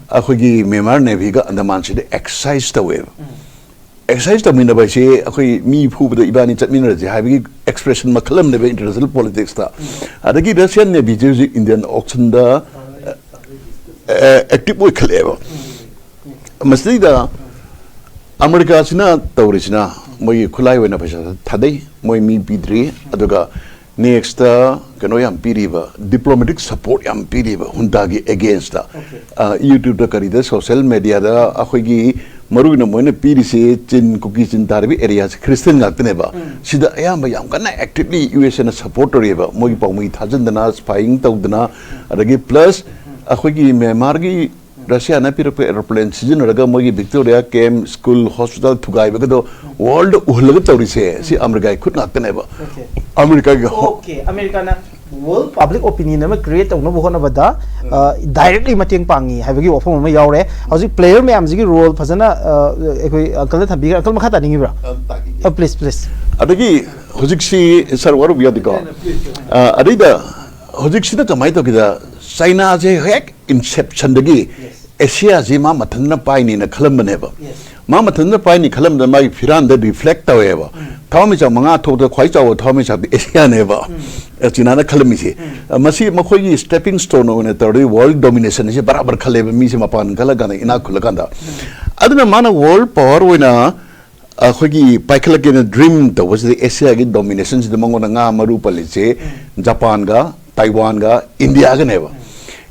ꯑꯩꯈꯣꯏꯒꯤ ꯃ꯭ꯌꯥꯟꯃꯥꯔ ꯅꯦꯚꯤꯒ ꯑꯟꯗꯃꯥꯟꯁꯤꯗ ꯑꯦꯛꯁꯔꯁꯥꯏꯁ ꯇꯧꯋꯦꯕ꯫ ꯑꯦꯛꯁꯔꯁꯥꯏꯁ ꯇꯧꯃꯤꯟꯅꯕ ꯍꯥꯏꯁꯦ ꯑꯩꯈꯣꯏ ꯃꯤ ꯐꯨꯕꯗ ꯏꯕꯥꯅꯤ ꯆꯠꯃꯤꯟꯅꯔꯁꯦ ꯍꯥꯏꯕꯒꯤ ꯑꯦꯛꯁꯄ꯭ꯔꯦꯁꯟ ꯃꯈꯜ ꯑꯃꯅꯦꯕ ꯏꯟꯇꯔꯅꯦꯁꯅꯦꯜ ꯄꯣꯂꯤꯇꯤꯛꯁꯇ꯫ ꯑꯗꯒꯤ ꯔꯁꯤꯌꯥꯟ ꯅꯦꯚꯤꯁꯦ ꯍꯧꯖꯤꯛ ꯏꯟꯗꯤꯌꯥꯟ ꯑꯣꯁꯟꯗ ꯑꯦꯛꯇꯤꯚ ꯑꯣꯏꯈꯠꯂꯛꯑꯦꯕ꯫ ꯃꯁꯤꯗꯩꯗ ꯑꯃꯦꯔꯤꯀꯥꯁꯤꯅ ꯇꯧꯔꯤꯁꯤꯅ, ꯃꯣꯏꯒꯤ ꯈꯨꯠꯂꯥꯏ ꯑꯣꯏꯅ ꯄꯩꯁꯥ ꯊꯥꯗꯩ, ꯃꯣꯏ ꯃꯤ ꯄꯤꯗ꯭ꯔꯤ, ꯑꯗꯨꯒ ꯅꯦꯛꯁꯇ ꯀꯩꯅꯣ ꯌꯥꯝ ꯄꯤꯔꯤꯕ, ꯗꯤꯄ꯭ꯂꯣꯃꯦꯇꯤꯛ ꯁꯄꯣꯔꯠ ꯌꯥꯝ ꯄꯤꯔꯤꯕ ꯍꯨꯟꯇꯥꯒꯤ ꯑꯦꯒꯦꯟꯁꯇ꯫ ꯑꯣꯀꯦ꯫ ꯑ, ꯌꯨꯇ꯭ꯌꯨꯕꯇ ꯀꯔꯤꯗ, ꯁꯣꯁꯦꯜ ꯃꯦꯗꯤꯌꯥꯗ ꯑꯩꯈꯣꯏꯒꯤ ꯃꯔꯨ ꯑꯣꯏꯅ ꯃꯣꯏꯅ ꯄꯤꯔꯤꯁꯤ ꯆꯤꯟ, ꯀꯨꯀꯤ ꯆꯤꯟ ꯇꯥꯔꯤꯕ ꯑꯦꯔꯤꯌꯥꯁꯤ ꯈ꯭ꯔꯤꯁꯇꯤꯌꯟ ꯉꯥꯛꯇꯅꯦꯕ꯫ ꯁꯤꯗ ꯑꯌꯥꯝꯕ ꯌꯥꯝ ꯀꯟꯅ ꯑꯦꯛꯇꯤꯚꯂꯤ ꯌꯨ ꯑꯦꯁ ꯑꯦꯅ ꯁꯄꯣꯔꯠ ꯇꯧꯔꯤꯑꯕ, ꯃꯣꯏꯒꯤ ꯄꯥꯎꯃꯤ ꯊꯥꯖꯤꯟꯗꯅ, ꯁ꯭ꯄꯥꯏꯌꯤꯡ ꯇꯧꯗꯅ, ꯑꯗꯒꯤ ꯄ꯭ꯂꯁ ꯑꯩꯈꯣꯏꯒꯤ ꯃ꯭ꯌꯥꯟꯃꯥꯔꯒꯤ ꯔꯁꯤꯌꯥꯅ ꯄꯤꯔꯛꯄ ꯑꯦꯔꯣꯄ꯭ꯂꯦꯟ ꯁꯤꯖꯤꯟꯅꯔꯒ ꯃꯣꯏꯒꯤ ꯚꯤꯛꯇꯣꯔꯤꯌꯥ ꯀꯦꯝꯞ, ꯁ꯭ꯀꯨꯜ, ꯍꯣꯁꯄꯤꯇꯥꯜ ꯊꯨꯒꯥꯏꯕꯒꯗꯣ ꯋꯥꯔꯜꯗ ꯎꯍꯜꯂꯒ ꯇꯧꯔꯤꯁꯦ, ꯁꯤ ꯑꯃꯦꯔꯤꯀꯥꯒꯤ ꯈꯨꯠ ꯉꯥꯛꯇꯅꯦꯕ꯫ ꯑꯣꯀꯦ꯫ ꯑꯃꯦꯔꯤꯀꯥꯒꯤ ꯍꯣ-, ꯑꯣꯀꯦ, ꯑꯃꯦꯔꯤꯀꯥꯅ ꯋꯥꯔꯜ ꯄꯕ꯭ꯂꯤꯛ ꯑꯣꯄꯤꯅꯤꯌꯟ ꯑꯃ ꯀ꯭ꯔꯤꯌꯦꯠ ꯇꯧꯅꯕ ꯍꯣꯠꯅꯕꯗ, ꯑ, ꯗꯥꯏꯔꯦꯛꯂꯤ ꯃꯇꯦꯡ ꯄꯥꯡꯉꯤ ꯍꯥꯏꯕꯒꯤ ꯋꯥꯐꯝ ꯑꯃ ꯌꯥꯎꯔꯦ꯫ ꯍꯧꯖꯤꯛ ꯄ꯭ꯂꯦꯌꯔ ꯃꯌꯥꯝꯁꯤꯒꯤ ꯔꯣꯜ ꯐꯖꯅ, ꯑ, ꯑꯩꯈꯣꯏ ꯑꯪꯀꯜꯅ ꯊꯝꯕꯤꯈ꯭ꯔꯦ꯫ ꯑꯪꯀꯜ, ꯃꯈꯥ ꯇꯥꯅꯤꯡꯉꯤꯕ꯭ꯔꯥ? ꯑ, ꯇꯥꯛꯀꯦ꯫ ꯑ, ꯄ꯭ꯂꯤꯖ, ꯄ꯭ꯂꯤꯖ꯫ ꯑꯗꯒꯤ ꯍꯧꯖꯤꯛꯁꯤ, ꯁꯥꯔ, ꯋꯥꯔꯧꯕ ꯌꯥꯗꯦꯀꯣ? ꯑ, ꯑꯗꯩꯗ ꯍꯧꯖꯤꯛꯁꯤꯅ ꯀꯃꯥꯏꯅ ꯇꯧꯒꯦꯗ, ꯆꯥꯏꯅꯥꯁꯦ ꯍꯦꯛ ꯏꯟꯁꯦꯞꯁꯟꯗꯒꯤ ꯑꯦꯁꯤꯌꯥꯁꯤ ꯃꯥ ꯃꯊꯟꯇꯅ ꯄꯥꯏꯅꯤꯅ ꯈꯜꯂꯝꯕꯅꯦꯕ꯫ ꯃꯥ ꯃꯊꯟꯇꯅ ꯄꯥꯏꯅꯤ ꯈꯜꯂꯝꯕꯗ ꯃꯥꯒꯤ ꯐꯤꯔꯥꯟꯗ ꯔꯤꯐ꯭ꯂꯦꯛ ꯇꯧꯋꯦꯕ꯫ ꯊꯋꯥꯟꯃꯤꯆꯥꯛ ꯃꯉꯥ ꯊꯣꯛꯇ ꯈ꯭ꯋꯥꯏ ꯆꯥꯎꯕ ꯊꯋꯥꯟꯃꯤꯆꯥꯛꯇꯤ ꯑꯦꯁꯤꯌꯥꯅꯦꯕ꯫ ꯆꯤꯅꯥꯅ ꯈꯜꯂꯝꯃꯤꯁꯦ꯫ ꯃꯁꯤ ꯃꯈꯣꯏꯒꯤ ꯁ꯭ꯇꯦꯄꯤꯡ ꯁ꯭ꯇꯣꯟ ꯑꯣꯏꯅ ꯇꯧꯔꯗꯤ ꯋꯥꯔꯜ ꯗꯣꯃꯤꯅꯦꯁꯟ ꯑꯁꯤ ꯕꯔꯥꯕꯔ ꯈꯜꯂꯦꯕ, ꯃꯤꯁꯦ ꯃꯄꯥꯟ ꯈꯜꯂꯀꯥꯟꯗ, ꯏꯅꯥꯛ ꯈꯨꯜꯂꯀꯥꯟꯗ꯫ ꯑꯗꯨꯅ ꯃꯥꯅ ꯋꯥꯔꯜ ꯄꯋꯥꯔ ꯑꯣꯏꯅ ꯑꯩꯈꯣꯏꯒꯤ ꯄꯥꯏꯈꯠꯂꯛꯀꯦꯅ ꯗ꯭ꯔꯤꯝ ꯇꯧꯕꯁꯤꯗ ꯑꯦꯁꯤꯌꯥꯒꯤ ꯗꯣꯃꯤꯅꯦꯁꯟꯁꯤꯗ ꯃꯉꯣꯟꯗ ꯉꯥ ꯃꯔꯨ ꯄꯜꯂꯤꯁꯦ ꯖꯄꯥꯟꯒ, ꯇꯥꯏꯋꯥꯟꯒ, ꯏꯟꯗꯤꯌꯥꯒꯅꯦꯕ꯫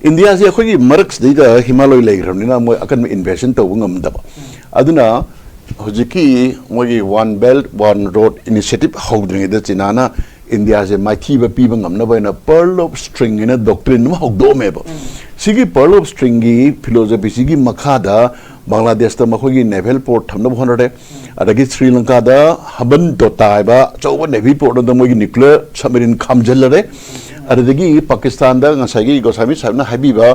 ꯏꯟꯗꯤꯌꯥꯁꯦ ꯑꯩꯈꯣꯏꯒꯤ ꯃꯔꯛꯁꯤꯗꯩꯗ ꯍꯤꯃꯥꯂꯣꯏ ꯂꯩꯈ꯭ꯔꯕꯅꯤꯅ ꯃꯣꯏ ꯑꯀꯟꯕ ꯏꯟꯚꯦꯁꯟ ꯇꯧꯕ ꯉꯝꯗꯕ꯫ ꯑꯗꯨꯅ ꯍꯧꯖꯤꯛꯀꯤ ꯃꯣꯏꯒꯤ one belt one road initiative ꯍꯧꯗ꯭ꯔꯤꯉꯩꯗ ꯆꯤꯅꯥꯅ ꯏꯟꯗꯤꯌꯥꯁꯦ ꯃꯥꯏꯊꯤꯕ ꯄꯤꯕ ꯉꯝꯅꯕ ꯍꯥꯏꯅ ꯄꯔꯜ ꯑꯣꯐ ꯁ꯭ꯇ꯭ꯔꯤꯡ ꯍꯥꯏꯅ ꯗꯣꯛꯇ꯭ꯔꯤꯟ ꯑꯃ ꯍꯧꯗꯣꯛꯑꯝꯃꯦꯕ꯫ ꯁꯤꯒꯤ ꯄꯔꯜ ꯑꯣꯐ ꯁ꯭ꯇ꯭ꯔꯤꯡꯒꯤ ꯐꯤꯂꯣꯁꯣꯐꯤꯁꯤꯒꯤ ꯃꯈꯥꯗ ꯕꯪꯒ꯭ꯂꯥꯗꯦꯁꯇ ꯃꯈꯣꯏꯒꯤ ꯅꯦꯚꯦꯜ ꯄꯣꯔꯠ ꯊꯝꯅꯕ ꯍꯣꯠꯅꯔꯦ꯫ ꯑꯗꯒꯤ ꯁ꯭ꯔꯤ ꯂꯪꯀꯥꯗ ꯍꯕꯟ ꯗꯣꯇꯥ ꯍꯥꯏꯕ ꯑꯆꯧꯕ ꯅꯦꯚꯤ ꯄꯣꯔꯠ ꯑꯗꯨꯗ ꯃꯣꯏꯒꯤ ꯅ꯭ꯌꯨꯀ꯭ꯂꯤꯌꯔ ꯁꯕꯃꯦꯔꯤꯟ ꯈꯥꯝꯖꯤꯜꯂꯔꯦ꯫ ꯑꯗꯨꯗꯒꯤ ꯄꯥꯀꯤꯁꯇꯥꯟꯗ ꯉꯁꯥꯏꯒꯤ ꯒꯣꯁꯥꯃꯤ ꯁꯥꯍꯦꯕꯅ ꯍꯥꯏꯕꯤꯕ,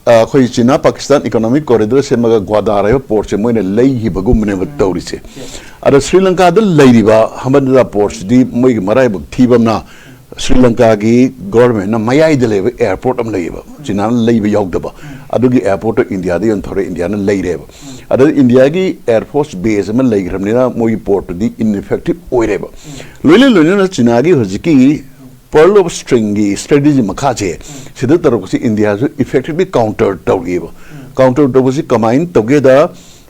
ꯑ, ꯑꯩꯈꯣꯏ ꯆꯤꯅꯥ ꯄꯥꯀꯤꯁꯇꯥꯟ ꯏꯀꯣꯅꯣꯃꯤꯛ ꯀꯣꯔꯤꯗꯣꯔ ꯁꯦꯝꯃꯒ ꯒ꯭ꯋꯥꯗꯥꯔ ꯍꯥꯏꯕ ꯄꯣꯔꯠꯁꯦ ꯃꯣꯏꯅ ꯂꯩꯈꯤꯕꯒꯨꯝꯕꯅꯦꯕ ꯇꯧꯔꯤꯁꯦ꯫ ꯑꯗ ꯁ꯭ꯔꯤ ꯂꯪꯀꯥꯗ ꯂꯩꯔꯤꯕ ꯍꯕꯟ ꯗꯣꯇꯥ ꯄꯣꯔꯠꯁꯤꯗꯤ ꯃꯣꯏꯒꯤ ꯃꯔꯥꯏꯕꯛ ꯊꯤꯕ ꯑꯃꯅ ꯁ꯭ꯔꯤ ꯂꯪꯀꯥꯒꯤ ꯒꯣꯔꯃꯦꯟꯅ ꯃꯌꯥꯏꯗ ꯂꯩꯕ ꯑꯦꯌꯔꯄꯣꯔꯠ ꯑꯃ ꯂꯩꯌꯦꯕ, ꯆꯤꯅꯥꯅ ꯂꯩꯕ ꯌꯥꯎꯗꯕ꯫ ꯑꯗꯨꯒꯤ ꯑꯦꯌꯔꯄꯣꯔꯠꯇꯣ ꯏꯟꯗꯤꯌꯥꯗ ꯌꯣꯟꯊꯣꯔꯛꯑꯦ, ꯏꯟꯗꯤꯌꯥꯅ ꯂꯩꯔꯦꯕ꯫ ꯑꯗ ꯏꯟꯗꯤꯌꯥꯒꯤ ꯑꯦꯌꯔꯐꯣꯔꯁ ꯕꯦꯁ ꯑꯃ ꯂꯩꯈ꯭ꯔꯕꯅꯤꯅ ꯃꯣꯏꯒꯤ ꯄꯣꯔꯠꯇꯨꯗꯤ ꯏꯟꯏꯐꯦꯛꯇꯤꯚ ꯑꯣꯏꯔꯦꯕ꯫ ꯂꯣꯏꯅ ꯂꯣꯏꯅꯅ ꯆꯤꯅꯥꯒꯤ ꯍꯧꯖꯤꯛꯀꯤ ꯄꯔꯜ ꯑꯣꯐ ꯁ꯭ꯇ꯭ꯔꯤꯡꯒꯤ ꯁ꯭ꯇ꯭ꯔꯦꯇꯦꯖꯤ ꯃꯈꯥꯁꯦ ꯁꯤꯗ ꯇꯧꯔꯛꯄꯁꯤ ꯏꯟꯗꯤꯌꯥꯁꯨ ꯏꯐꯦꯛꯇꯤꯚꯂꯤ ꯀꯥꯎꯟꯇꯔ ꯇꯧꯔꯤꯑꯕ꯫ ꯀꯥꯎꯟꯇꯔ ꯇꯧꯕꯁꯤ ꯀꯃꯥꯏꯅ ꯇꯧꯒꯦꯗ,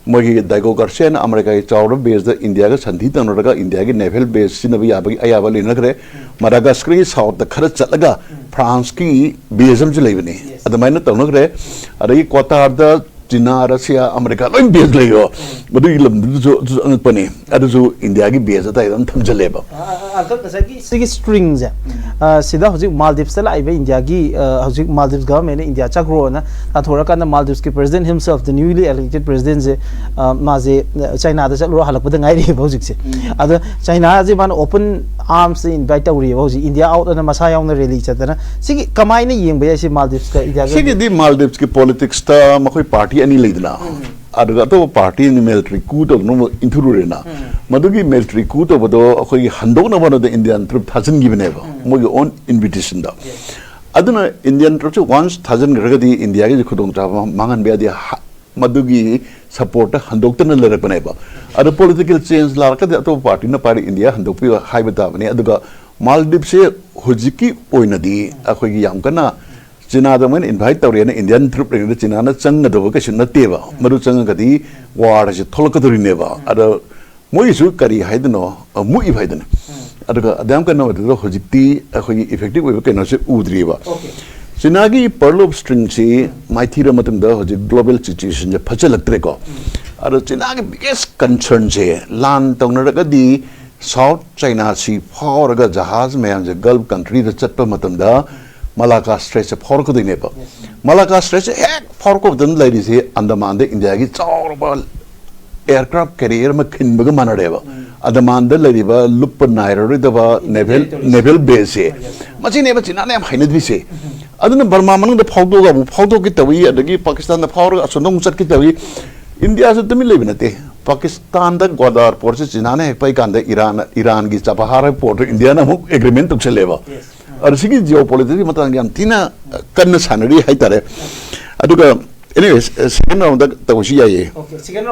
ꯃꯣꯏꯒꯤ ꯗꯥꯏꯒꯣ ꯒꯥꯔꯁꯤꯌꯥꯅ ꯑꯃꯦꯔꯤꯀꯥꯒꯤ ꯆꯥꯎꯔꯕ ꯕꯦꯁꯇ ꯏꯟꯗꯤꯌꯥꯒ ꯁꯟꯙꯤ ꯇꯧꯅꯔꯒ ꯏꯟꯗꯤꯌꯥꯒꯤ ꯅꯦꯚꯦꯜ ꯕꯦꯁ ꯁꯤꯖꯤꯟꯅꯕ ꯌꯥꯕꯒꯤ ꯑꯌꯥꯕ ꯂꯩꯅꯈ꯭ꯔꯦ꯫ ꯃꯗꯥꯒꯥꯁꯀꯔꯒꯤ ꯁꯥꯎꯠꯇ ꯈꯔ ꯆꯠꯂꯒ ꯐ꯭ꯔꯥꯟꯁꯀꯤ ꯕꯦꯁ ꯑꯃꯁꯨ ꯂꯩꯕꯅꯤ꯫ ꯑꯗꯨꯃꯥꯏꯅ ꯇꯧꯅꯈ꯭ꯔꯦ꯫ ꯑꯗꯒꯤ ꯀ꯭ꯋꯥꯇꯥꯔꯗ ꯆꯤꯅꯥ, ꯔꯁꯤꯌꯥ, ꯑꯃꯦꯔꯤꯀꯥ ꯂꯣꯏ ꯕꯦꯁ ꯂꯩꯌꯣ꯫ ꯃꯗꯨꯒꯤ ꯂꯝꯗꯨꯗꯁꯨ ꯑꯗꯨꯁꯨ ꯑꯉꯛꯄꯅꯤ꯫ ꯑꯗꯨꯁꯨ ꯏꯟꯗꯤꯌꯥꯒꯤ ꯕꯦꯁ ꯑꯗꯥꯏꯗ ꯑꯗꯨꯝ ꯊꯝꯖꯜꯂꯦꯕ꯫ ꯑ, ꯑ, ꯑ, ꯉꯁꯥꯏꯒꯤ ꯁꯤꯒꯤ ꯁ꯭ꯇ꯭ꯔꯤꯡꯁꯦ, ꯑ, ꯁꯤꯗ ꯍꯧꯖꯤꯛ ꯃꯥꯜꯗꯤꯞꯁꯇ ꯂꯥꯛꯏꯕ ꯏꯟꯗꯤꯌꯥꯒꯤ, ꯑ, ꯍꯧꯖꯤꯛ ꯃꯥꯜꯗꯤꯞꯁ ꯒꯚꯔꯟꯃꯦꯟꯅ ꯏꯟꯗꯤꯌꯥ ꯆꯠꯈ꯭ꯔꯣꯅ ꯇꯥꯟꯊꯣꯔꯛꯀꯥꯟꯗ ꯃꯥꯜꯗꯤꯞꯁꯀꯤ president himself, the newly elected presidentꯁꯦ, ꯑ, ꯃꯥꯁꯦ, ꯑ, ꯆꯥꯏꯅꯥꯗ ꯆꯠꯂꯨꯔ ꯍꯜꯂꯛꯄꯗ ꯉꯥꯏꯔꯤꯑꯕ ꯍꯧꯖꯤꯛꯁꯦ꯫ ꯑꯗꯣ ꯆꯥꯏꯅꯥꯁꯦ ꯃꯥꯅ open armsꯇ invite ꯇꯧꯔꯤꯑꯕ ꯍꯧꯖꯤꯛ, ꯏꯟꯗꯤꯌꯥ ꯑꯥꯎꯠ ꯑꯅ ꯃꯁꯥ ꯌꯥꯎꯅ ꯔꯦꯂꯤ ꯆꯠꯇꯅ꯫ ꯁꯤꯒꯤ ꯀꯃꯥꯏꯅ ꯌꯦꯡꯕ ꯌꯥꯏ ꯁꯤ ꯃꯥꯜꯗꯤꯞꯁꯀ ꯏꯟꯗꯤꯌꯥꯒ? ꯁꯤꯒꯤꯗꯤ ꯃꯥꯜꯗꯤꯞꯁꯀꯤ ꯄꯣꯂꯤꯇꯤꯛꯁꯇ ꯃꯈꯣꯏ ꯄꯥꯔꯇꯤ ꯑꯅꯤ ꯂꯩꯗꯅ, ꯑꯗꯨꯒ ꯑꯇꯣꯞꯄ ꯄꯥꯔꯇꯤ ꯑꯅꯤ ꯃꯤꯂꯤꯇꯔꯤ ꯀꯨ ꯇꯧꯗꯅ ꯑꯃꯨꯛ ꯏꯟꯊꯨꯔꯨꯔꯦꯅ꯫ ꯃꯗꯨꯒꯤ ꯃꯤꯂꯤꯇꯔꯤ ꯀꯨ ꯇꯧꯕꯗꯣ ꯑꯩꯈꯣꯏꯒꯤ ꯍꯟꯗꯣꯛꯅꯕ ꯍꯣꯠꯅꯕꯗ ꯏꯟꯗꯤꯌꯥꯟ ꯇ꯭ꯔꯨꯞ ꯊꯥꯖꯤꯟꯈꯤꯕꯅꯦꯕ, ꯃꯣꯏꯒꯤ own invitation ꯗ꯫ ꯑꯗꯨꯅ ꯏꯟꯗꯤꯌꯥꯟ ꯇ꯭ꯔꯨꯞꯁꯦ ꯋꯥꯟꯁ ꯊꯥꯖꯤꯟꯈ꯭ꯔꯒꯗꯤ ꯏꯟꯗꯤꯌꯥꯒꯤꯁꯨ ꯈꯨꯗꯣꯡꯆꯥꯕ ꯃꯥꯡꯍꯟꯕ ꯌꯥꯗꯦ꯫ ꯍ-, ꯃꯗꯨꯒꯤ ꯁꯄꯣꯔꯠꯇ ꯍꯟꯗꯣꯛꯇꯅ ꯂꯩꯔꯛꯄꯅꯦꯕ꯫ ꯑꯗꯣ ꯄꯣꯂꯤꯇꯤꯀꯦꯜ ꯆꯦꯟꯖ ꯂꯥꯛꯂꯒꯗꯤ ꯑꯇꯣꯞꯄ ꯄꯥꯔꯇꯤꯅ ꯄꯥꯏꯔ ꯏꯟꯗꯤꯌꯥ ꯍꯟꯗꯣꯛꯄꯤꯌꯨ ꯍꯥꯏꯕ ꯇꯥꯕꯅꯤ꯫ ꯑꯗꯨꯒ ꯃꯥꯜꯗꯤꯞꯁꯦ ꯍꯧꯖꯤꯛꯀꯤ ꯑꯣꯏꯅꯗꯤ ꯑꯩꯈꯣꯏꯒꯤ ꯌꯥꯝ ꯀꯟꯅ ꯆꯤꯅꯥꯗ ꯃꯣꯏꯅ ꯏꯟꯚꯥꯏꯠ ꯇꯧꯔꯦꯅ ꯏꯟꯗꯤꯌꯥꯟ ꯇ꯭ꯔꯨꯞ ꯂꯩꯔꯤꯉꯩꯗ ꯆꯤꯅꯥꯅ ꯆꯪꯒꯗꯕ ꯀꯩꯁꯨ ꯅꯠꯇꯦꯕ꯫ ꯃꯗꯨ ꯆꯪꯉꯒꯗꯤ ꯋꯥꯔ ꯑꯁꯤ ꯊꯣꯛꯂꯛꯀꯗꯧꯔꯤꯅꯦꯕ꯫ ꯑꯗꯣ ꯃꯣꯏꯒꯤꯁꯨ ꯀꯔꯤ ꯍꯥꯏꯗꯣꯏꯅꯣ, ꯑ, ꯃꯨꯛꯏꯕ ꯍꯥꯏꯗꯨꯅ꯫ ꯑꯗꯨꯒ ꯑꯗꯨꯌꯥꯝ ꯀꯟꯅ ꯑꯣꯏꯗꯨꯗ ꯍꯧꯖꯤꯛꯇꯤ ꯑꯩꯈꯣꯏꯒꯤ ꯏꯐꯦꯛꯇꯤꯚ ꯑꯣꯏꯕ ꯀꯩꯅꯣꯁꯦ ꯎꯗ꯭ꯔꯤꯕ꯫ Okay. ꯆꯤꯅꯥꯒꯤ ꯄꯔꯜ ꯑꯣꯐ ꯁ꯭ꯇ꯭ꯔꯤꯡꯁꯤ ꯃꯥꯏꯊꯤꯔ ꯃꯇꯨꯡꯗ ꯍꯧꯖꯤꯛ ꯒ꯭ꯂꯣꯕꯦꯜ ꯁꯤꯆꯨꯋꯦꯁꯟꯁꯦ ꯐꯠꯆꯜꯂꯛꯇ꯭ꯔꯦꯀꯣ꯫ ꯑꯗꯣ ꯆꯤꯅꯥꯒꯤ ꯕꯤꯒꯦꯁ ꯀꯟꯁꯔꯟꯁꯦ ꯂꯥꯟ ꯇꯧꯅꯔꯒꯗꯤ ꯁꯥꯎꯠ ꯆꯥꯏꯅꯥ ꯁꯤ ꯐꯥꯎꯔꯒ ꯖꯍꯥꯖ ꯃꯌꯥꯝꯁꯦ ꯒꯜꯐ ꯀꯟꯇ꯭ꯔꯤꯗ ꯆꯠꯄ ꯃꯇꯝꯗ ꯃꯂꯥꯀꯥ ꯁ꯭ꯇ꯭ꯔꯦꯠꯁꯦ ꯐꯥꯎꯔꯛꯀꯗꯣꯏꯅꯦꯕ꯫ ꯃꯂꯥꯀꯥ ꯁ꯭ꯇ꯭ꯔꯦꯠꯁꯦ ꯍꯦꯛ ꯐꯥꯎꯔꯛꯄ ꯃꯇꯝꯗ ꯂꯩꯔꯤꯁꯦ ꯑꯟꯗꯃꯥꯟꯗ ꯏꯟꯗꯤꯌꯥꯒꯤ ꯆꯥꯎꯔꯕ ꯑꯦꯌꯔꯀ꯭ꯔꯥꯐ ꯀꯦꯔꯤꯌꯔ ꯑꯃ ꯈꯤꯟꯕꯒ ꯃꯥꯟꯅꯔꯦꯕ꯫ ꯑꯟꯗꯃꯥꯟꯗ ꯂꯩꯔꯤꯕ ꯂꯨꯞꯄ ꯅꯥꯏꯔꯔꯣꯏꯗꯕ ꯅꯦꯚꯦꯜ territories. ꯅꯦꯚꯦꯜ ꯕꯦꯁꯁꯦ Yes. ꯃꯁꯤꯅꯦꯕ ꯆꯤꯅꯥꯅ ꯌꯥꯝ ꯍꯩꯅꯗ꯭ꯔꯤꯁꯦ꯫ ꯑꯗꯨꯅ ꯕꯔꯃꯥ ꯃꯅꯨꯡꯗ ꯐꯥꯎꯗꯣꯛꯑꯒ ꯑꯃꯨꯛ ꯐꯥꯎꯗꯣꯛꯀꯦ ꯇꯧꯏ, ꯑꯗꯒꯤ ꯄꯥꯀꯤꯁꯇꯥꯟꯗ ꯐꯥꯎꯔꯒ ꯑꯁꯣꯝꯗ ꯑꯃꯨꯛ ꯆꯠꯀꯦ ꯇꯧꯏ꯫ ꯏꯟꯗꯤꯌꯥꯁꯨ ꯇꯨꯃꯤꯟ ꯂꯩꯕ ꯅꯠꯇꯦ꯫ ꯄꯥꯀꯤꯁꯇꯥꯟꯗ ꯒ꯭ꯋꯥꯗꯥꯔ ꯄꯣꯔꯠꯁꯦ ꯆꯤꯅꯥꯅ ꯍꯦꯛ ꯄꯩꯀꯥꯟꯗ ꯏꯔꯥꯟ, ꯏꯔꯥꯟꯒꯤ ꯆꯕꯍꯥꯔ ꯄꯣꯔꯠꯇꯣ ꯏꯟꯗꯤꯌꯥꯅ ꯑꯃꯨꯛ ꯑꯦꯒ꯭ꯔꯤꯃꯦꯟ ꯇꯧꯁꯜꯂꯦꯕ꯫ ꯑꯗꯣ ꯁꯤꯒꯤ ꯖꯤꯑꯣ ꯄꯣꯂꯤꯇꯤꯛꯁꯀꯤ ꯃꯇꯥꯡꯗ ꯌꯥꯝ ꯊꯤꯅ ꯀꯟꯅ ꯁꯥꯟꯅꯔꯤ ꯍꯥꯏꯇꯥꯔꯦ꯫ ꯑꯗꯨꯒ ꯑꯦꯅꯤꯋꯦꯁ, ꯁꯦꯀꯦꯟ ꯔꯥꯎꯟꯗ ꯇꯧꯕꯁꯨ ꯌꯥꯏꯌꯦ꯫ Okay, second